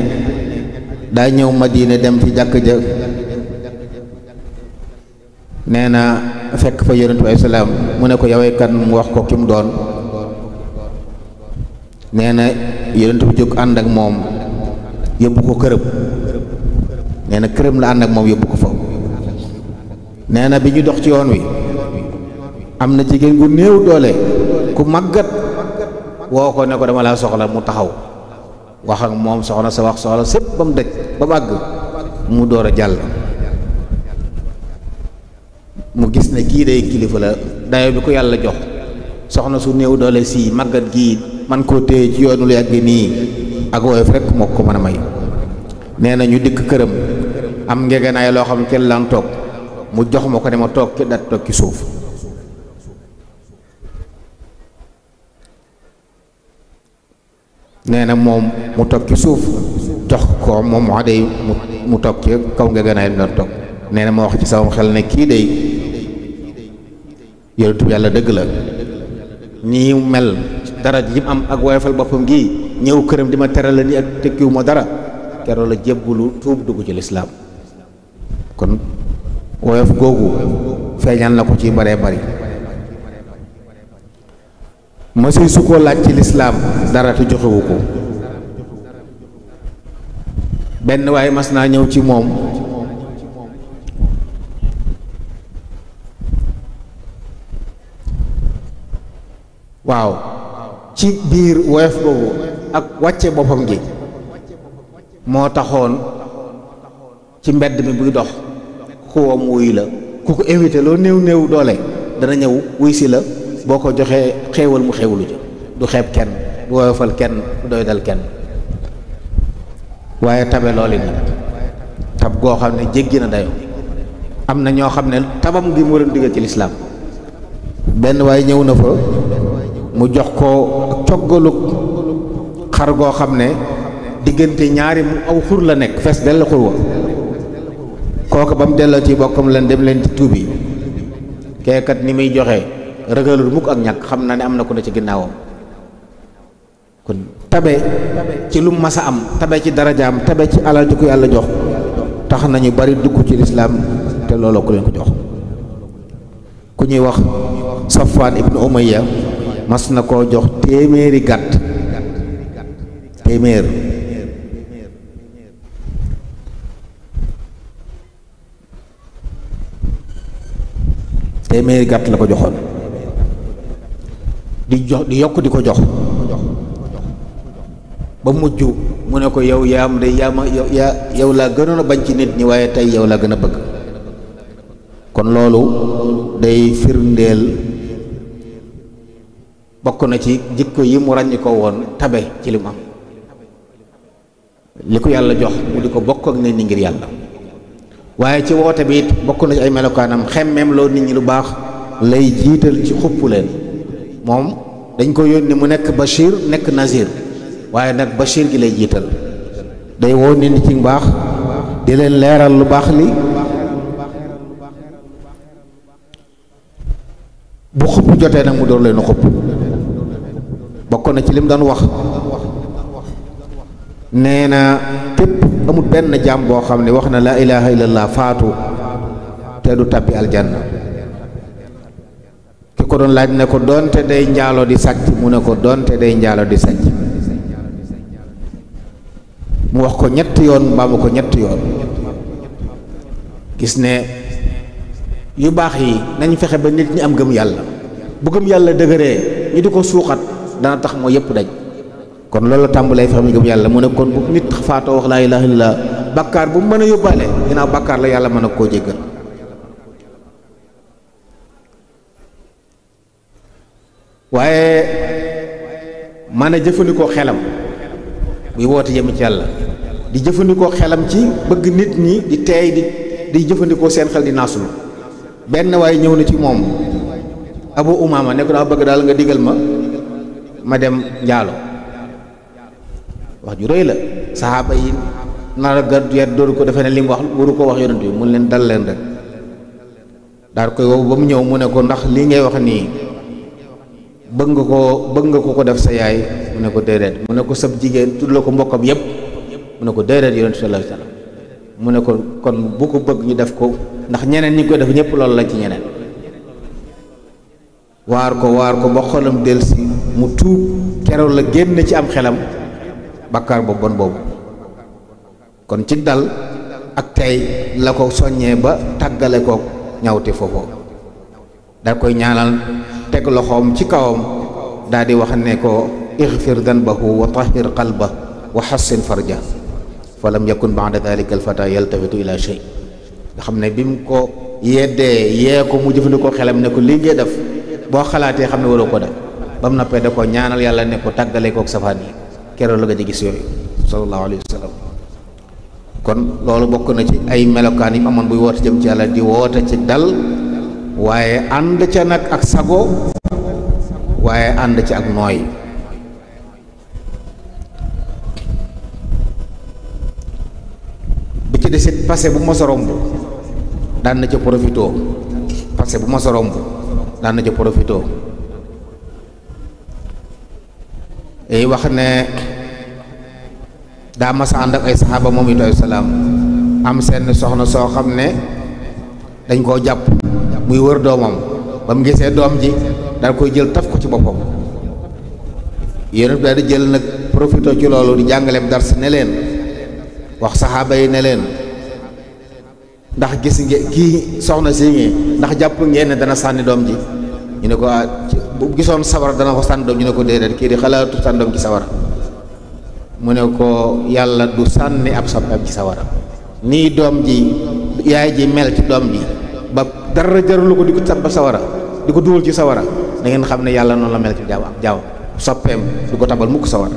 daa ñëw Madina dem ci jàkk ja, nee na fekk fa yonent bi salaam mu ne ko yawee kan, mu wax ko ki mu doon. nee na yonent bi jóg ànd ak moom yóbbu ko këram. nee na këram la ànd ak moom yóbbu ko fa. nee na bi ñu dox ci yoon wi am na jigéen gu néew doole ku màggat woo ko ne ko dama laa soxla, mu taxaw wax ak moom soxna sa wax soxla sépp ba mu daj ba mu àgg mu door a jàll. mu gis ne kii day kilifa la, dayo bi ko yàlla jox soxna su néew doole si màggat gii man koo téye ci yoonu lu yàgg nii ak woyof rek moo ko mën a may. nee na ñu dikk këram am ngegenaay loo xam ne kenn laan toog, mu jox ma ko ne ma toog ki dat toog ci suuf. nee na moom mu toog ci suuf jox ko moom mu day mu toog ci kaw ngegenaay doon toog. nee na ma wax ci sama xel ne kii day yonent bi yàlla dëgg la, nii mel dara ji mu am ak woyofal boppam gi ñëw këram di ma teral la ni ak tekkiwu ma dara, keroog la jébbulu tuub dugg ci lislaam. kon woyof googu feeñal na ko ci baree bari. mësuy su ko laaj ci lislaam dara te joxewu ko, benn waaye mas naa ñëw ci moom waaw ci biir woyof boobu ak wàcce boppam gi moo taxoon ci mbedd mi buy dox ku woo mu wuy la ku ko invité loo néew néew doole dana ñëw wuy si la boo ko joxee xéewal mu xéewalu ji du xeeb kenn du woyofal kenn du doy dal kenn waaye tabe looli nag tab goo xam ne jéggi na dayo am na ñoo xam ne tabam gi moo leen diggal ci lislaam benn waaye ñëw na fa mu jox ko coggalu xar goo xam ne diggante ñaari mu aw xur la nekk fees dell xur wa kooku ba mu delloo ci bokkam leen dem leen ci tuubi keekat ni muy joxe ragalul mukk ak ñàkk xam na ne am na ku ne ci ginnaawam kon tabe ci lu mas a am tabe ci darajaam tabe ci alal ji ko yàlla jox tax nañu bari dugg ci lislaam te looloo ku leen ko jox ku ñuy wax Safwaan ibnu Umayya mas na koo jox téeméeri gàtt téeméer gàtt la ko joxoon di yokk di ko jox ba mujj mu ne ko yow yaa am de yow laa gënoon a bañ ci nit ñi waaye tey yow laa gën a bëgg kon loolu day firndeel bokk na ci jikko yi mu ràññ ko woon tabe ci li mu am li ko yàlla jox mu di ko bokk ak nit ñi ngir yàlla waaye ci woote bi it bokk na ci ay melokaanam xemmeem loo nit ñi lu baax lay jiital ci xupp leen moom dañ ko yónni mu nekk Bachir nekk Nazir waaye nag Bachir gi lay jiital day woo nit ñi ci mbaax di leen leeral lu baax li bu xupp jotee nag mu door leen a xupp bokk na ci lim doon wax nee na képp amul benn jaam boo xam ne wax na laa ilaha illallah faatu te du tabbi aljanna ki ko doon laaj ne ko doonte day njaalo di sàcc mu ne ko doonte day njaalo di sàcc mu wax ko ñetti yoon mbaa mu ko ñetti yoon gis ne yu baax yi nañ fexe ba nit ñi am gëm yàlla bu gëm yàlla dëgëree ñu di ko suuxat dana tax moo yëpp daj kon loolu tàmbalee fexe mu gëm yàlla mu ne kon bu nit faatoo wax laa ilaaha illallaah bàkkaar bu mu mën a yóbbaale ginnaaw bàkkaar la yàlla mën a koo jéggal waaye mën a jëfandikoo xelam buy woote jëm ci yàlla di jëfandikoo xelam ci bëgg nit ñi di teey di jëfandikoo seen xel di naasulu benn waaye ñëw na ci moom Abu Umaama ne ko daa bëgg daal nga digal ma dem njaalo wax ju rëy la saxaaba yi nar a gàddu dooru ko defe ne li mu wax waru ko wax yonent bi mun leen dal leen rek daal koy wow ba mu ñëw mu ne ko ndax lii ngay wax nii bëgg nga ko def sa yaay mu ne ko déedéet mu ne ko sab jigéen tudd la ko mbokkam yépp mu ne ko déedéet yonent sallallahu alayhi wasallam mu ne ko kon bu ko bëgg ñu def ko ndax ñeneen ñi koy def ñëpp loolu lañ ci ñeneen waar ko ba xolam delsi mu tuub keroog la génn ci am xelam bakkaar boobu bon boobu kon ci dal ak tey la ko soññee ba tàggale ko ñawte foofu da koy ñaanal teg loxoom ci kawam daal di wax ne ko ixfir danbahu wa tahir qalba wa xassin farja fa lam yakun ba'da dhalika alfata yaltafitu ila shay nga xam ne bi mu ko yeddee yee ko mu jëfandikoo xelam ne ko lii ngay def boo xalaatee xam ne waroo ko def ba mu noppee da ko ñaanal yàlla ne ko tàggale kook safaan yi keroog la nga gis yooyu sallallahu alayhi wa sallam kon loolu bokk na ci ay melokaan yi amoon buy woote jëm ci yàlla di woote ci dal waaye ànd ca nag ak sago waaye ànd ci ak nooy bi ci desit passé bu mos a romb daan na ca profitoo passé bu mos a romb daan na ca profitoo ay wax ne daa mas a ànd ak ay saxaaba moom it alayhi salaam am seen soxna soo xam ne dañ koo jàpp muy wër doomam ba mu gisee doom ji daal koy jël taf ko ci boppam yéen daal di jël nag profité ci loolu di jàngaleem dars ne leen wax saxaaba yi ne leen ndax gis ngeen kii soxna si ngi ndax jàpp ngeen ne dana sànni doom ji ñu ne ko bu gisoon sawara dana ko sànni doom ñu ne ko déedéet kii di xalaatu sànni doom ci sawara mu ne ko yàlla du sànni ab soppeem ci sawara nii doom ji yaay ji mel ci doom ji ba dara jarul ko di ko tabba sawara di ko dugal ci sawara da ngeen xam ne yàlla noonu la mel ci jaaw soppeem du ko tabal mukk sawara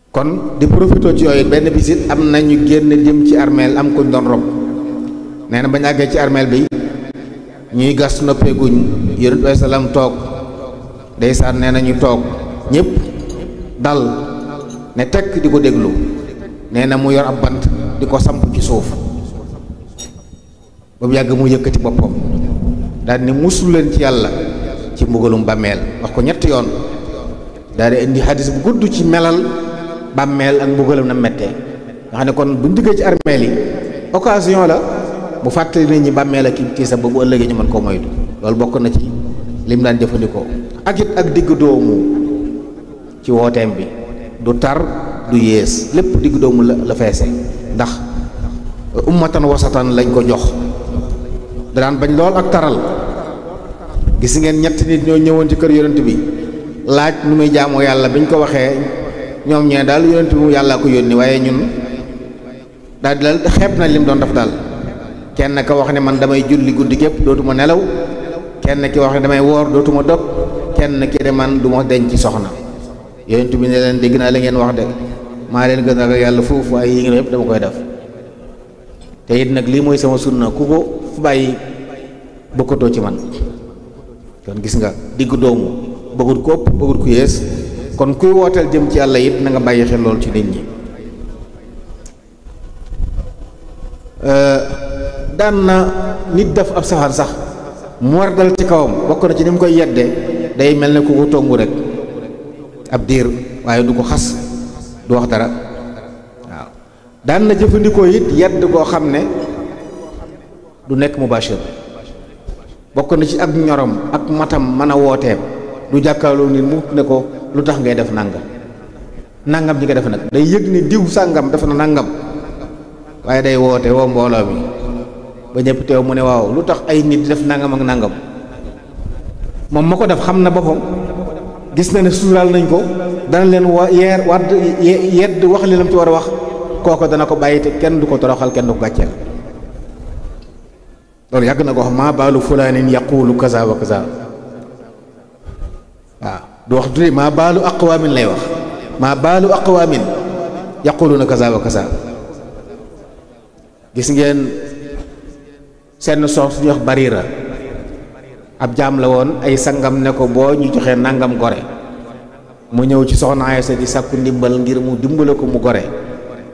kon di profité ci yooyu benn bisit am na ñu génn jëm ci armeel am kuñ doon rob nee na bañ àggee ci armeel bi ñuy gas noppeeguñ yonent bi salaam toog ndeysaan nee na ñu toog ñëpp dal ne tekk di ko déglu nee na mu yor ab bant di ko samp ci suuf ba mu yàgg mu yëkkati boppam daal ni musul leen ci yàlla ci mbugalum bàmmeel wax ko ñetti yoon daal di indi xadis bu gudd ci melal bàmmeel ak mbugalam na mettee nga xam ne kon buñ duggee ci armeel yi occasion la bu fàttali nit ñi bàmmeel ak tiisa ba bu ëllëgee ñu mën koo moytu loolu bokk na ci lim daan jëfandikoo ak it ak digg doomu ci wooteem bi du tar du yées lépp digg doomu la feese ndax ummatan wasatan lañ ko jox daan bañ lool ak taral gis ngeen ñetti nit ñoo ñëwoon ci kër yonent bi laaj nu muy jaamoo yàlla biñ ko waxee ñoom ñee daal yonent bi mu yàllaa ko yónni waaye ñun daal xeeb na lim doon def daal kenn ka wax ne man damay julli guddi gépp dootuma nelaw kenn ki wax ne damay woor dootuma dog kenn ki de man du ma denc soxna yonent bi ne leen dégg naa la ngeen wax de maa leen gën a yàlla foofu waaye yi ngeen yëpp dama koy def te it nag lii mooy sama sunna ku ko fu bàyyi bokkatoo ci man kon gis nga diggu doomu bëggut ko ëpp bëggut ku yées kon kuy wooteel jëm ci yàlla it na nga bàyyi xel loolu ci nit ñi daan na nit def ab safaan sax mu war dal ci kawam bokk na ci ni mu koy yedde day mel ne ku ko tongu rek ab diir waaye du ko xas du wax dara waaw daan na jëfandikoo it yedd koo xam ne du nekk mubashir bokk na ci ak ñorom ak matam mën a wooteem du jàkkaarloo nit mu ne ko lu tax ngay def nangam ji nga def nag day yëg ni diw sàngam def na nangam waaye day woote woo mbooloo mi ba ñëpp teew mu ne waaw lu tax ay nit di def nangam ak nangam moom ma ko def xam na boppam gis na ne suuraal nañ ko dana leen yedd wax li lam ci war a wax kooko dana ko bàyyi te kenn du ko toroxal kenn du ko gàcceel loolu yàgg na ko wax maa baalu fulaanin yaqulu kaza wa kaza waaw du wax du maa baalu aqwaamin lay wax maa baalu aqwaamin yaquluna kaza wa kaza gis ngeen seen sox suñu wax Barira ab jaam la woon ay sangam ne ko boo ñu joxee nangam gore mu ñëw ci soxna Aysa di sàkku ndimbal ngir mu dimbale ko mu gore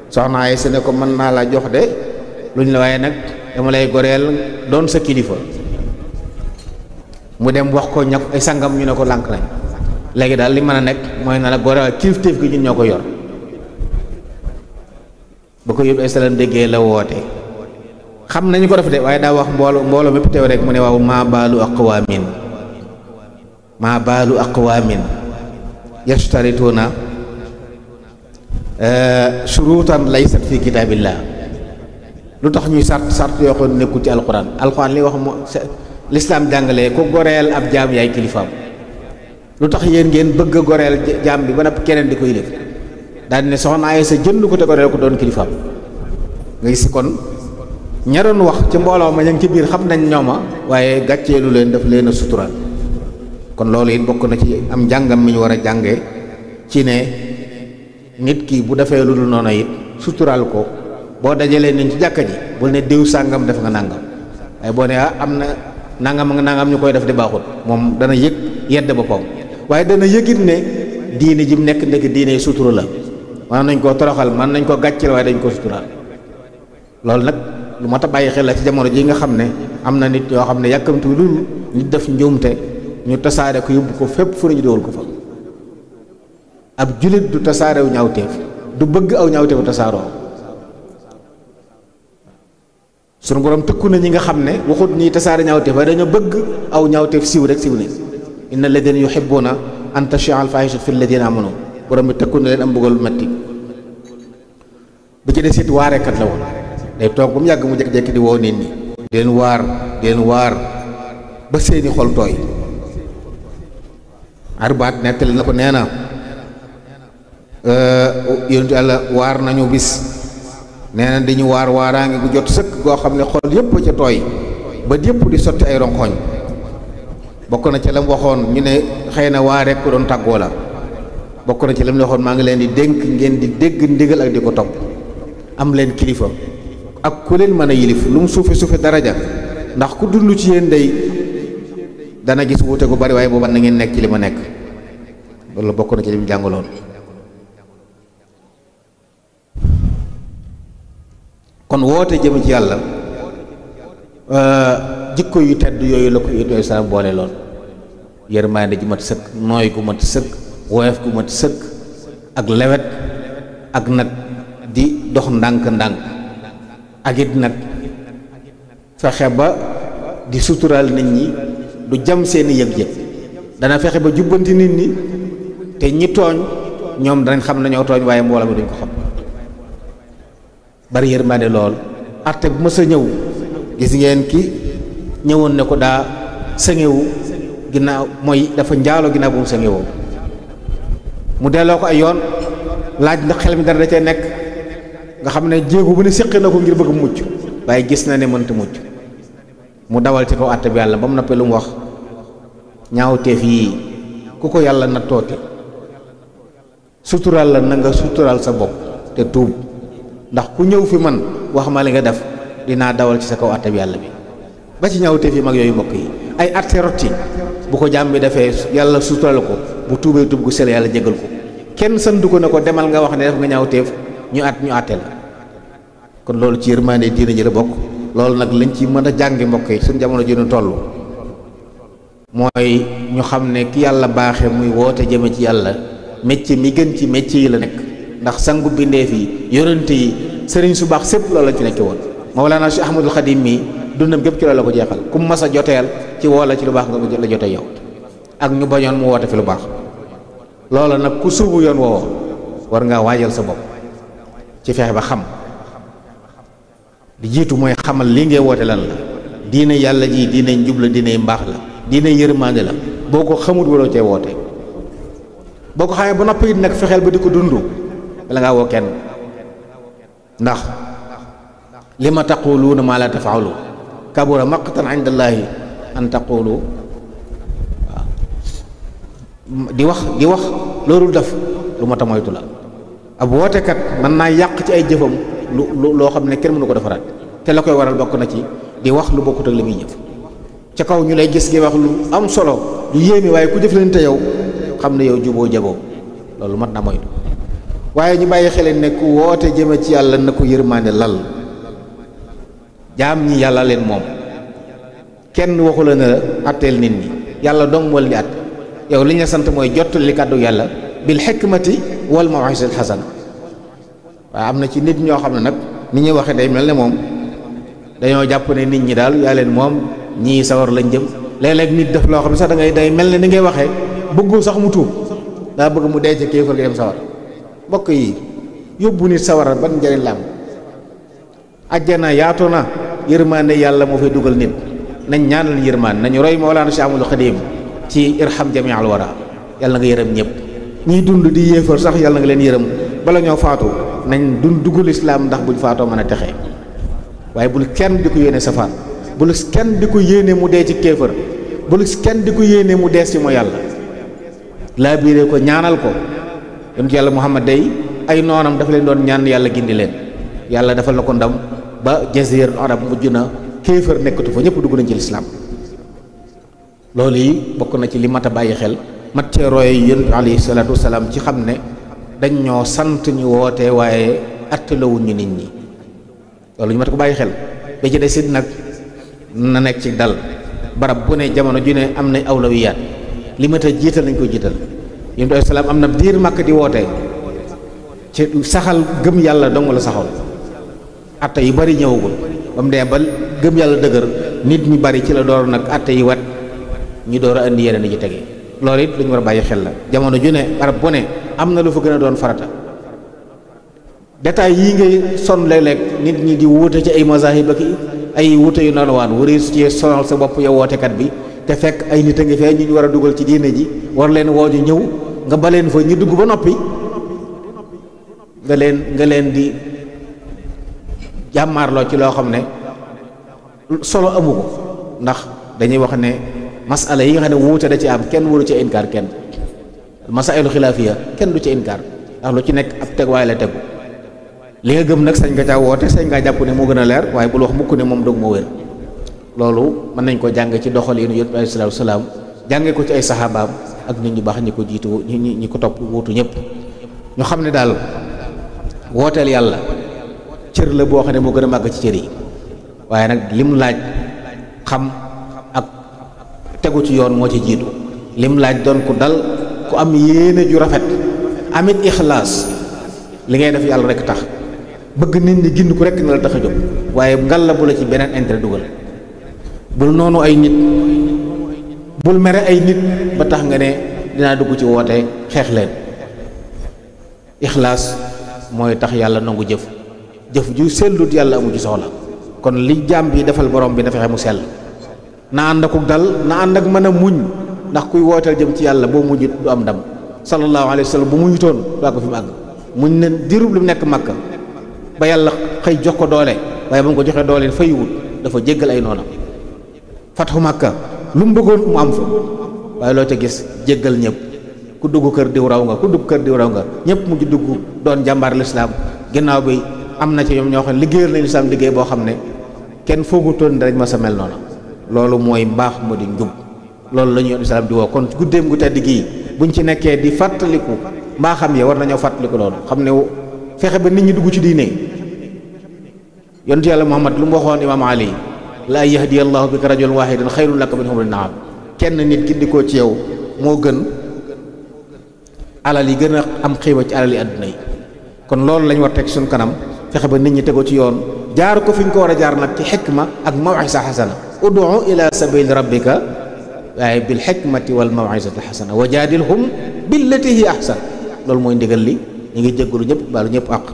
soxna Aysa ne ko mën naa la jox de luñ la waaye nag dama lay goreel doon sa kilifa mu dem wax ko ña ay sangam ñu ne ko lànk nañ léegi daal li mën a nekk mooy na la goreel kilifteef gi ñun ñoo ko yor ba ko yóbbu ay salam déggee la woote xam nañu ko def de waaye daa wax mbooloo mépp teew rek mu ne waaw maa baalu aqwaamin yashtarituuna shuruutan laysat fi kitaabillah lu tax ñuy sart yoo xam ne nekkul ci alquran li wax mo lislaam jàngalee ku goreel ab jaam yaay kilifaam lu tax yéen ngeen bëgg a goreel jaam bi ba nag keneen di koy def daal ne soxna Aysa jënd ko te goreel ko doon kilifaam nga gis kon ña doon wax ci mbooloo ma ña ngi ci biir xam nañ ñooma waaye gàcceelu leen daf leen a suturaal kon loolu it bokk na ci am njàngam mi ñu war a jànge ci ne nit ki bu defee lu dul noonu it suturaal ko boo dajalee nañ ci jàkka ji bul ne diw sàngam def nga nàngam waaye boo ne am na nangam nga nangam ñu koy def di baaxul moom dana yëg yedd boppam waaye dana yëgit ne diine ji mu nekk ndekk diine sutura la mën nañ koo toroxal mën nañ ko gàcceel waaye dañ ko suturaal loolu nag lu mat a bàyyi xel la ci jamono ji nga xam ne am na nit yoo xam ne yàkkamtu lu nit def njuumte ñu tasaare ko yóbbu ko fépp fu ñu dool ko fa ab julit du tasaarew ñaawteef du bëgg aw ñaawteefu tasaaroo sunu borom tëkku na ñi nga xam ne waxut ñi tasaare ñaawteef waaye dañoo bëgg aw ñaawteef siiw rek siiw ne inna alladina yuhibbuna an tashia al fahishatu fi alladina amanu borom bi tëkku na leen am mbugal metti bu ci des it waarekat la woon day toog ba mu yàgg mu jékki-jékki di woo nit ñi di leen waar ba seeni xol tooy arbaat nettali na ko nee na yonentu Yàlla waar nañu bis nee na dañu waaraange gu jot sëkk goo xam ne xol yépp ca tooy ba yépp di sotti ay ronkoñ bokk na ci la mu waxoon ñu ne xëy na waa rek ko doon tàggoo la bokk na ci la mu waxoon maa ngi leen di dénk ngeen di dégg ndigal ak di ko topp am leen kilifa ak ku leen mën a yilif lu mu suufe daraja ndax ku dund ci yéen day dana gis wuute gu bari waaye booba na ngeen nekk ci li ma nekk loolu bokk na ci li mu jàngaloon kon woote jëm ci yàlla jikko yu tedd yooyu la ko yooyu sa boole lool yërmaande ji mat sëkk nooy gu mat sëkk woyof gu mat sëkk ak lewet ak nag di dox ndànk-ndànk ak it nag fexe ba di suturaal nit ñi du jam seeni yëg-yëg dana fexe ba jubbanti nit ñi te ñi tooñ ñoom danañ xam nañoo tooñ waaye mbooloo mi duñ ko xam bari yërmaande lool arte bu mës a ñëw gis ngeen ki ñëwoon ne ko daa sëŋewu ginnaaw mooy dafa njaaloo ginnaaw bu mu sëŋewoo mu delloo ko ay yoon laaj ndax xel mi dara da cee nekk nga xam ne jéego bu ne séqi na ko ngir bëgg mucc waaye gis na ne mënta mucc mu dawal ci kaw àtte bi yàlla ba mu noppee lu mu wax ñaawteef yii ku ko yàlla na tooti suturaal la na nga suturaal sa bopp te tuub ndax ku ñëw fi man wax ma li nga def dinaa dawal ci sa kaw àtte bi yàlla bi ba ci ñaawteef yi mag yooyu mbokk yi ay àtte rotti bu ko jàmm bi defee yàlla suturaal ko bu tuubee tuub gu sell yàlla jégal ko kenn santu ko ne ko demal nga wax ne def nga ñaawteef ñu àtte la kon loolu ci yërmande diina ji la bokk loolu nag lañ ci mën a jàngi mbokk yi suñ jamono ji ñu toll mooy ñu xam ne ki yàlla baaxe muy woote jëme ci yàlla métier mi gën ci métier yi la nekk ndax sangu bindeef yi yonent yi sëriñ su baax sépp loolu lañ fi nekke woon Mawlana Cheikh Ahmadul Xadim mi dundam gépp ci loolu la ko jeexal ku mas a joteel ci woo la ci lu baax nga la jote yow ak ñu bañoon mu woote fi lu baax loolu nag ku suubu yoon woowo war ngaa waajal sa bopp ci fexe ba xam di jiitu mooy xamal li ngay woote lan la diine yàlla ji diine njub la diine mbaax la diine yërmande la boo ko xamut waroo cee woote boo ko xamee ba noppi it nag fexeel ba di ko dund bala ngaa woo kenn ndax li ma taquluuna maa la tafaalu kabura maqtan indallaahi an taqulu waaw di wax loolu def lu ma ta moytu la ab wootekat mën naa yàq ci ay jëfam loo xam ne kenn mënu ko defaraat te la koy waral bokk na ci di wax lu bokkut ak li muy jëf ca kaw ñu lay gis ngay wax lu am solo lu yéeme waaye ku jëflante yow xam ne yow juboo jagoo loolu mat na moytu waaye ñu bàyyi xeleen ne ku woote jëme ci yàlla na ko yërmaande lal jaam ñi yàlla leen moom kenn waxu la ne atteel nit ñi yàlla dong moo leen di at yow li ñu sant mooy jottali kàddu yàlla bil hikmati wal maw'izatil hasana waaye am na ci nit ñoo xam ne nag ni ñuy waxee day mel ne moom dañoo jàpp ne nit ñi daal yaa leen moom ñii sawar lañ jëm léeg-léeg nit def loo xam ne sax da ngay day mel ne ni ngay waxee bëggul sax mu tuub daa bëgg mu dee ca kéefar gi dem sawar mbokk yi yóbbu nit sawara ban njëriñ la am ajjana yaatu na yërmaande yàlla moo fay dugal nit nañ ñaanal yërmaan nañu roy Mawlana Cheikh Ahmadul Xadim ci irham jami al wara yàlla nga yërëm ñëpp ñiy dund di yéefar sax yàlla nga leen yërëm bala ñoo faatu nañ dugul islaam ndax buñ faatoo mën a texee waaye bul kenn di ko yéene safaan bul kenn di ko yéene mu dee ci kéefër bul kenn di ko yéene mu dees ci mooy yàlla laa biiree ko ñaanal ko yonent yàlla Muhammad day ay noonam dafa leen doon ñaan yàlla gindi leen yàlla defal na ko ndam ba jazir arab mujj na kéefër nekkatu fa ñëpp dugg nañ ci lislaam loolu yi bokk na ci li mat a bàyyi xel mat cee roy yonent alayhi salaatu wasalaam ci xam ne dañ ñoo sant ñu woote waaye attalawuñ ñu nit ñi loolu ñu mat ko bàyyi xel ba ci des it nag na nekk ci dal barab bu ne jamono ju ne am na awlawiyaat li mat a jiital nañ ko jiital yonent alayhi salaam am na diir màkk di woote ci saxal gëm yàlla dong la saxal atta yu bari ñëwagul ba mu dee ba gëm yàlla dëgër nit ñi bari ci la door nag àtte yi wat ñu door a indi yeneen yi ci tege loolu it lu ñu war a bàyyi xel la jamono ju ne barab bu ne am na lu fa gën a doon farata détails yii ngay son léeg-léeg nit ñi di wuute ci ay mazahib ak ay wuute yu nalawaan wari su ci sonal sa bopp yow wootekat bi te fekk ay nit a ngi fee ñu war a dugal ci diine ji war leen woo ñu ñëw nga baleen fa ñu dugg ba noppi nga leen di jàmmaarloo ci loo xam ne solo amu ko ndax dañuy wax ne masala yi nga xam ne wuute da ci am kenn waru ci inkaar kenn masailu xilaafiya kenn du ci inkaar ndax lu ci nekk ab tegwaay la tegu li nga gëm nag sañ nga caa woote sañ ngaa jàpp ne moo gën a leer waaye bul wax mukk ne moom dog moo wér loolu mën nañ ko jàng ci doxalinu Yonent bi alayhi salaatu wa salaam jànge ko ci ay saxaabaam ak nit ñu baax ñi ko jiitu ñi ko topp wuutu ñëpp ñu xam ne daal wooteel yàlla cër la boo xam ne moo gën a màgg ci cër yi waaye nag lim laaj xam ak tegu ci yoon moo ci jiitu lim laaj doon ku dal ku am yéene ju rafet amit ixlaas li ngay def yàlla rek tax bëgg nit ñi gind ku rek na la tax a jóg waaye ngal la bu la ci beneen intérêt dugal bul noonu ay nit bul mere ay nit ba tax nga ne dinaa dugg ci woote xeex leen ixlaas mooy tax yàlla nangu jëf ju sellut yàlla amu ci soxla kon li jaam bi defal borom bi na fexe mu sell na ànd ak dal na ànd ak mën a muñ ndax kuy wooteel jëm ci yàlla boo muñut du am ndam sallallahu alayhi wa sallam bu muñutoon daa ko fi mu àgg muñ ne dirub lu nekk Makka ba yàlla xëy jox ko doole waaye ba mu ko joxee doole faywut dafa jéggal ay noonam fatxu Makka lu mu bëggoon mu am fa waaye loo ca gis jéggal ñëpp ku dugg kër diw raw nga ku dugg kër diw raw nga ñëpp mujj dugg doon jàmbaar lislaam ginnaaw bi am na ci ñoom ñoo xam ne liggéeyal nañu lislaam liggéey boo xam ne kenn foogutoon dañ ma sa mel noonu loolu mooy mbaax mu di njub loolu la ñu yoon lislaam di woo kon guddeem gu tedd gii buñ ci nekkee di fàttaliku mbaaxam ya war nañoo fàttaliku loolu xam ne fexe ba nit ñi dugg ci diine yonent yàlla Muhammad lu mu waxoon imaam Ali la yahdi allahu bika rajulan wahidan xayrun laka min humri naam kenn nit gindikoo ci yow moo gën alal yi gën a am xiiba ci alal yi àdduna yi kon loolu lañ war teg suñ kanam fexe ba nit ñi tegoo ci yoon jaar ko fi ñu ko war a jaar nag ci xikma ak mawisa xasana udu ila sabili rabbika waaye bil xikmati wal mawisati xasana wa jaadilhum billati hi ahsan loolu mooy ndigal li ñu ngi jéggalu ñëpp baalu ñëpp àq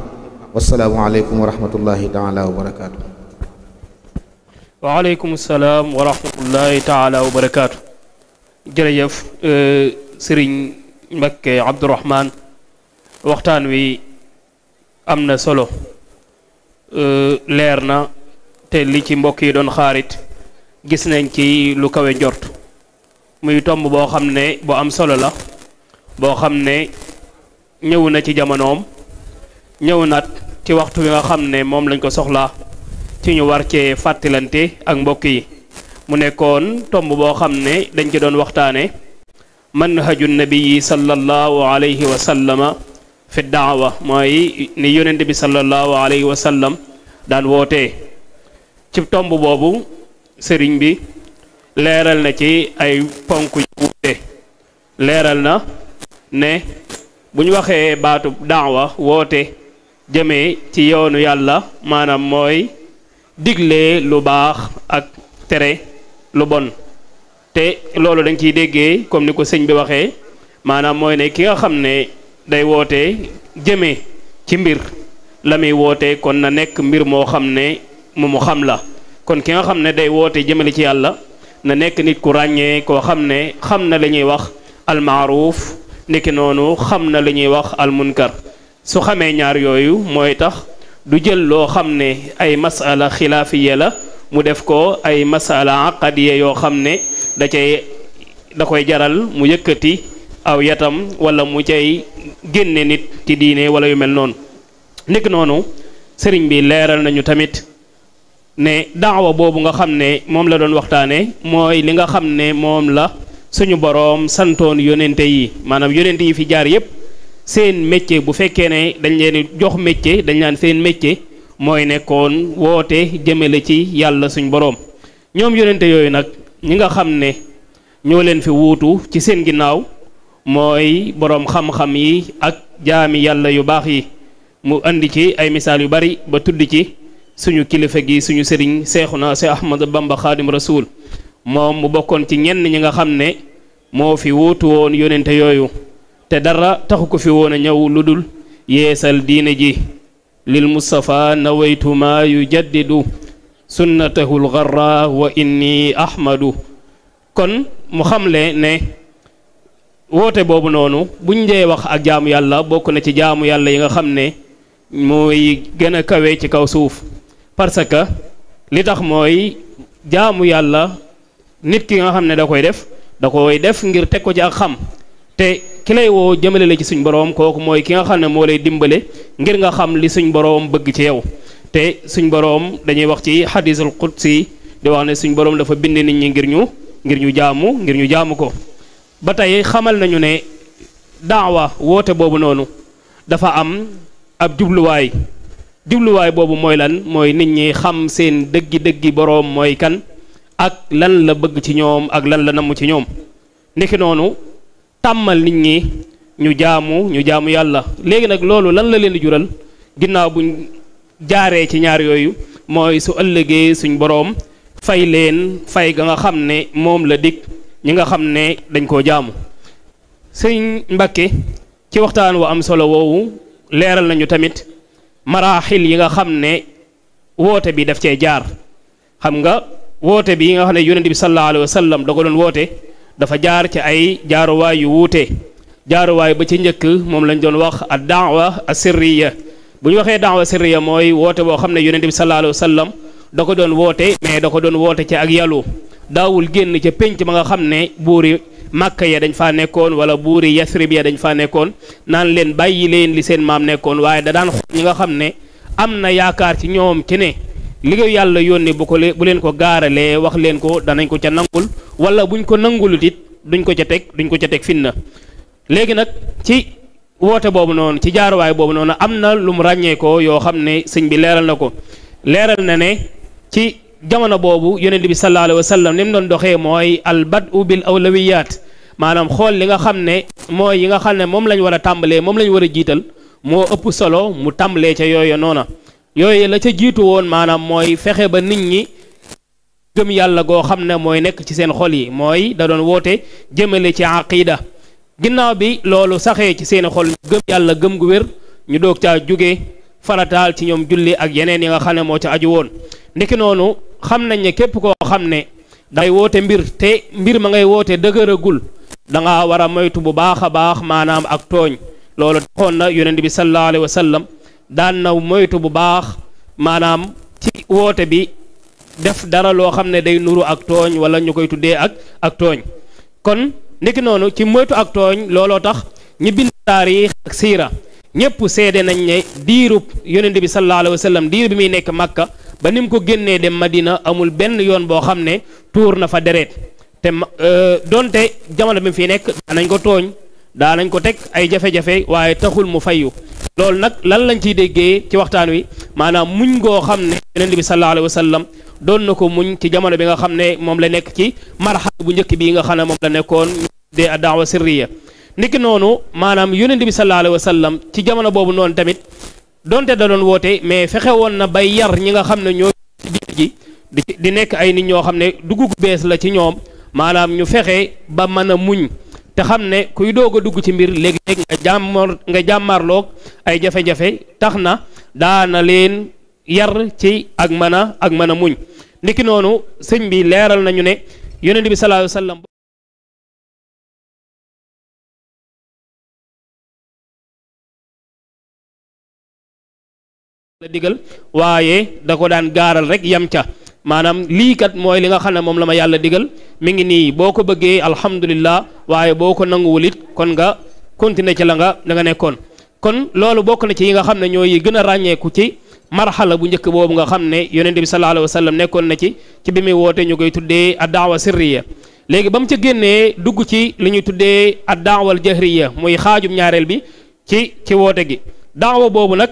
wasalaamu aleykum wa rahmatullahi taala wa barakaatu. waaleykum salaam wa rahmatullahi taala wa barakaatu. jërëjëf sëriñ Mbakke Abdourahman waxtaan wi am na solo leer na te li ci mbokk yi doon xaarit gis nañ ci lu kawe njort muy tomb boo xam ne bu am solo la boo xam ne ñëw na ci jamonoom ñëw nat ci waxtu wi nga xam ne moom lañ ko soxlaa ci ñu war cee fàttalante ak mbokk yi mu nekkoon tomb boo xam ne dañ ci doon waxtaane manhaju nabii sallallahu alayhi wa sallama fi daawa mooy ni yonent bi sallallahu alayhi wa sallam daan wootee ci tomb boobu sëriñ bi leeral na ci ay ponk yu wuute leeral na ne bu ñu waxee baatu daawa woote jëmee ci yoonu yàlla maanaam mooy digle lu baax ak tere lu bon te loolu dañ ciy déggee comme ni ko sëñ bi waxee maanaam mooy ne ki nga xam ne day woote jëmee ci mbir la muy woote kon na nekk mbir moo xam ne mu xam la kon ki nga xam ne day woote jëmale ci yàlla na nekk nit ku ràññee koo xam ne xam na li ñuy wax almaaruuf niki noonu xam na li ñuy wax almunkar su xamee ñaar yooyu mooy tax du jël loo xam ne ay masala xilaafiya la mu def ko ay masala aqadiya yoo xam ne da koy jaral mu yëkkati aw yatam wala mu cay génne nit ci diine wala yu mel noonu niki noonu sëriñ bi leeral nañu tamit ne daawa boobu nga xam ne moom la doon waxtaane mooy li nga xam ne moom la suñu boroom santoon yonente yi maanaam yonente yi fi jaar yépp seen métier bu fekkee ne dañ leen jox métier dañ naan seen métier mooy nekkoon woote jëmale ci yàlla suñu boroom ñoom yonente yooyu nag ñi nga xam ne ñoo leen fi wuutu ci seen ginnaaw mooy boroom xam-xam yi ak jaami yàlla yu baax yi mu andi ci ay misaal yu bari ba tudd ci suñu kilifa gi suñu sëriñ Seexuna Seex Ahmadu Bamba Xaadim Rasuul moom mu bokkoon ci ñenn ñi nga xam ne moo fi wuutu woon yonente yooyu te dara taxu ko fi woon a ñëw lu dul yeesal diine ji lil Mustafa nawaytu ma yujaddidu sunnatahu lgarra wa inni ahmadu kon mu xamle ne woote boobu noonu buñ dee wax ak jaamu yàlla bokk na ci jaamu yàlla yi nga xam ne mooy gën a kawe ci kaw suuf parce que li tax mooy jaamu yàlla nit ki nga xam ne da koy def ngir teg ko ci ak xam te ki lay woo jëmale la ci suñ boroom kooku mooy ki nga xam ne moo lay dimbale ngir nga xam li suñ boroom bëgg ci yow te suñ boroom dañuy wax ci xadiisul qudsi di wax ne suñ boroom dafa bind nit ñi ngir ñu jaamu ko ba tey xamal nañu ne daawa woote boobu noonu dafa am ab jubluwaay boobu mooy lan mooy nit ñi xam seen dëggi boroom mooy kan ak lan la bëgg ci ñoom ak lan la namm ci ñoom ndiki noonu tàmmal nit ñi ñu jaamu yàlla léegi nag loolu lan la leen di jural ginnaaw buñ jaaree ci ñaar yooyu mooy su ëllëgee suñ boroom fay leen fay ga nga xam ne moom la dig ñi nga xam ne dañ koo jaamu sëñ Mbàkke ci waxtaan wu am solo woowu leeral nañu tamit maraaxil yi nga xam ne woote bi daf cee jaar xam nga woote bi nga xam ne yonent bi sallallahu alayhi wa sallam da ko doon woote dafa jaar ci ay jaaruwaay yu wuute jaaruwaay ba ci njëkk moom lañ doon wax ad daawa asirriya bu ñu waxee daawa sirriya mooy woote boo xam ne yonent bi sallallahu alayhi wa sallam da ko doon woote mais da ko doon woote ci ak yàllu daawul génn ca pénc ma nga xam ne buuri Màkka ya dañ faa nekkoon wala buuri Yasrib ya dañ faa nekkoon naan leen bàyyi leen li seen maam nekkoon waaye da daan xool ñi nga xam ne am na yaakaar ci ñoom ci ne liggéey yàlla yónni bu leen ko gaaralee wax leen ko danañ ko ca nangul wala buñ ko nangulut it duñ ko ca teg finna léegi nag ci woote boobu noonu ci jaaruwaay boobu noonu am na lu mu ràññee ko yoo xam ne sëñ bi leeral na ko leeral na ne ci jamono boobu yonent bi sallallahu alayhi wa sallam ni mu doon doxee mooy al badu bil awlawiyat maanaam xool li nga xam ne mooy yi nga xam ne moom lañ war a tàmbalee moom lañ war a jiital moo ëpp solo mu tàmbalee ca yooyu noona yooyu la ca jiitu woon maanaam mooy fexe ba nit ñi gëm yàlla goo xam ne mooy nekk ci seen xol yi mooy da doon woote jëmale ci aqida ginnaaw bi loolu saxee ci seen xol gëm yàlla gëm gu wér ñu doog caa jóge farataal ci ñoom julli ak yeneen yi nga xam ne moo ca aju woon ndiki noonu xam nañ ne képp koo xam ne day woote mbir te mbir ma ngay woote dëgëragul da nga war a moytu bu baax a baax maanaam ak tooñ loolu taxoon na yonent bi sallallahu alayhi wa sallam daan na moytu bu baax maanaam ci woote bi def dara loo xam ne day nuru ak tooñ wala ñu koy tuddee ak tooñ kon ndiki noonu ci moytu ak tooñ looloo tax ñi bind taarix ak siira ñëpp seede nañ ne diirub yonent bi sallallahu alayhi wa sallam diir bi muy nekk Makka ba ni mu ko génnee dem Madina amul benn yoon boo xam ne tuur na fa deret te donte jamono bi mu fi nekk daanañ ko tooñ daanañ ko teg ay jafe-jafe waaye taxul mu fayu loolu nag lan lañ ciy déggee ci waxtaan wi maanaam muñ goo xam ne yonent bi sallallahu alayhi wa sallam doon na ko muñ ci jamono bi nga xam ne moom la nekk ci marxal bu njëkk bii nga xam ne moom la nekkoon de daawa sirriya niki noonu maanaam yonent bi sallallahu alayhi wa sallam ci jamono boobu noonu tamit donte da doon woote mais fexe woon na bay yar ñi nga xam ne ñoo ji di nekk ay nit ñoo xam ne dugg gu bees la ci ñoom maanaam ñu fexe ba mën a muñ te xam ne kuy doog a dugg ci mbir léegi-léegi nga jàmmarloog ay jafe-jafe tax na daana leen yar ci ak mën a muñ niki noonu sëñ bi leeral nañu ne yonent bi sallallahu alayhi wa sallam la digal waaye da ko daan gaaral rek yam ca maanaam lii kat mooy li nga xam ne moom la ma yàlla digal mi ngi nii boo ko bëggee alhamdulillah waaye boo ko nanguwul it kon nga continuer ci la nga nekkoon kon loolu bokk na ci yi nga xam ne ñooy gën a ràññeeku ci marxala bu njëkk boobu nga xam ne yonent bi sallallahu alayhi wa sallam nekkoon na ci bi muy woote ñu koy tuddee ad daawa sirriya léegi ba mu ca génnee dugg ci li ñuy tuddee ad daawal jahriya muy xaajum ñaareel bi ci woote gi daawa boobu nag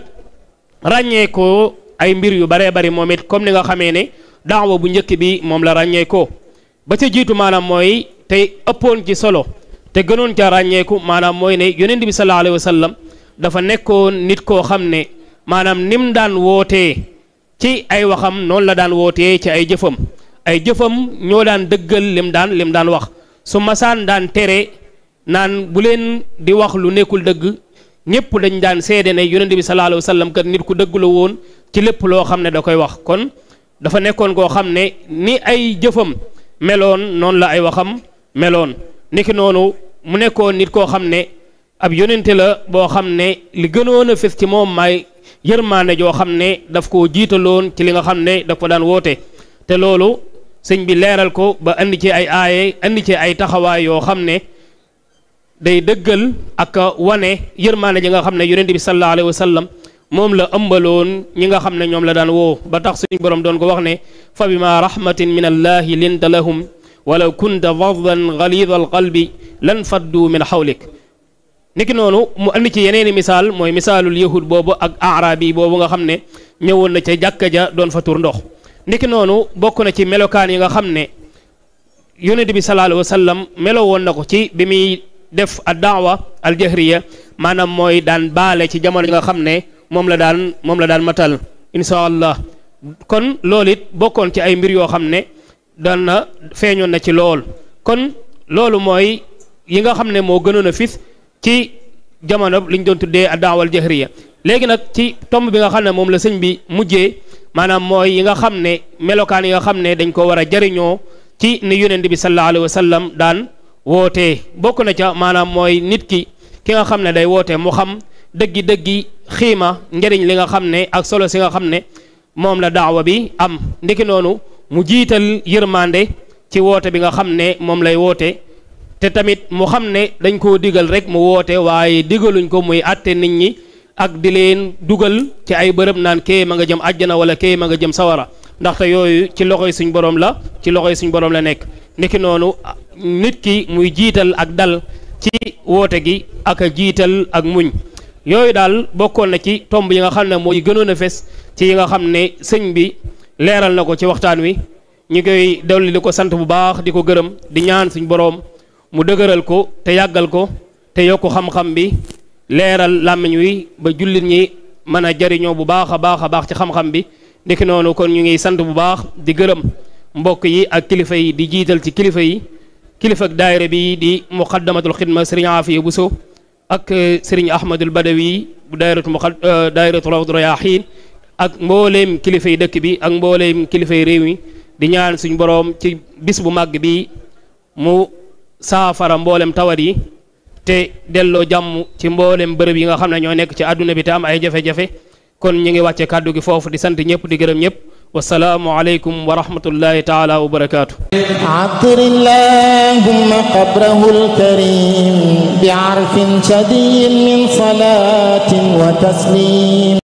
ràññee ko ay mbir yu baree bari moom it comme ni nga xamee ne daawa bu njëkk bi moom la ràññee ko ba ca jiitu maanaam mooy te ëppoon ci solo te gënoon ca ràññeeku maanaam mooy ne yonent bi sallallahu alayhi wa sallam dafa nekkoon nit koo xam ne maanaam nim daan wootee ci ay waxam noonu la daan wootee ci ay jëfam ñoo daan dëggal lim daan wax su masaan daan tere naan bu leen di wax lu nekkul dëgg ñépp dañ daan seede ne yonent bi sallallahu alayhi wa sallam kat nit ku dëgg la woon ci lépp loo xam ne da koy wax kon dafa nekkoon koo xam ne ni ay jëfam meloon noonu la ay waxam meloon niki noonu mu nekkoon nit koo xam ne ab yonente la boo xam ne li gënoon a fës ci moom may yërmaane joo xam ne daf koo jiitaloon ci li nga xam ne daf ko daan woote te loolu sëñ bi leeral ko ba andi ci ay aaye andi ci ay taxawaay yoo xam ne day dëggal ak wane yërmaane ji nga xam ne yonente bi sallallahu alayhi wa sallam moom la ëmbaloon ñi nga xam ne ñoom la daan woo ba tax suñu borom doon ko wax ne fa bima rahmatin min allahi linta lahum walaw kunta faddan galida alqalbi lan faddu min xawlik niki noonu mu andi ci yeneeni misaal mooy misaalul yahud boobu ak arabi boobu nga xam ne ñëwoon na ca jàkka ja doon fa tur ndox niki noonu bokk na ci melokaan yi nga xam ne yonent bi sallallahu alayhi wa sallam melo woon na ko ci bi muy def ad daawa al jahriya maanaam mooy daan baale ci jamono yi nga xam ne moom la daan matal insha allah kon loolu it bokkoon ci ay mbir yoo xam ne daan na feeñoon na ci lool kon loolu mooy yi nga xam ne moo gënoon a fis ci jamono liñ doon tuddee ad daawa al jahriya léegi nag ci tomb bi nga xam ne moom la sëñ bi mujjee maanaam mooy yi nga xam ne melokaan yi nga xam ne dañ ko war a jariñoo ci ni yonent bi sallallahu alayhi wa sallam daan wootee bokk na ca maanaam mooy nit ki nga xam ne day woote mu xam dëggi xiima njëriñ li nga xam ne ak solo si nga xam ne moom la daawa bi am ndiki noonu mu jiital yërmande ci woote bi nga xam ne moom lay woote te tamit mu xam ne dañ koo digal rek mu woote waaye digaluñ ko muy àtte nit ñi ak di leen dugal ci ay bërëb naan kee ma nga jëm àjjana wala kee ma nga jëm sawara ndaxte yooyu ci loxoy suñ borom la nekk ndiki noonu nit ki muy jiital ak dal ci woote gi ak a jiital ak muñ yooyu daal bokkoon na ci tomb yi nga xam ne mooy gënoon a fes ci yi nga xam ne sëñ bi leeral na ko ci waxtaan wi ñu koy dolli di ko sant bu baax di ko gërëm di ñaan suñ boroom mu dëgëral ko te yàggal ko te yokk xam-xam bi leeral làmmiñ wi ba jullit ñi mën a jariñoo bu baax a baax ci xam-xam bi ndiki noonu kon ñu ngi sant bu baax di gërëm mbokk yi ak kilifa yi di jiital ci kilifa yi kilifa ak daayira bi di muqaddamatul xidma sëriñ Afiya Buso ak sëriñ Ahmadul Badawi bu daayiratu Rawdu Rayaahiin ak mbooleem kilifa yi dëkk bi ak mbooleem kilifa yi réew mi di ñaan suñ boroom ci bis bu màgg bi mu saafara mboolem tawat yi te delloo jàmm ci mboolem bërëb yi nga xam ne ñoo nekk ci àdduna bi te am ay jafe-jafe kon ñu ngi wàcce kàddu gi foofu di sant ñëpp di gërëm ñëpp wasalaamu aleykum wa rahmatullahi taala wa barakaatu عطر اللهم قبره الكريم بعرف شديد من صلاة وتسليم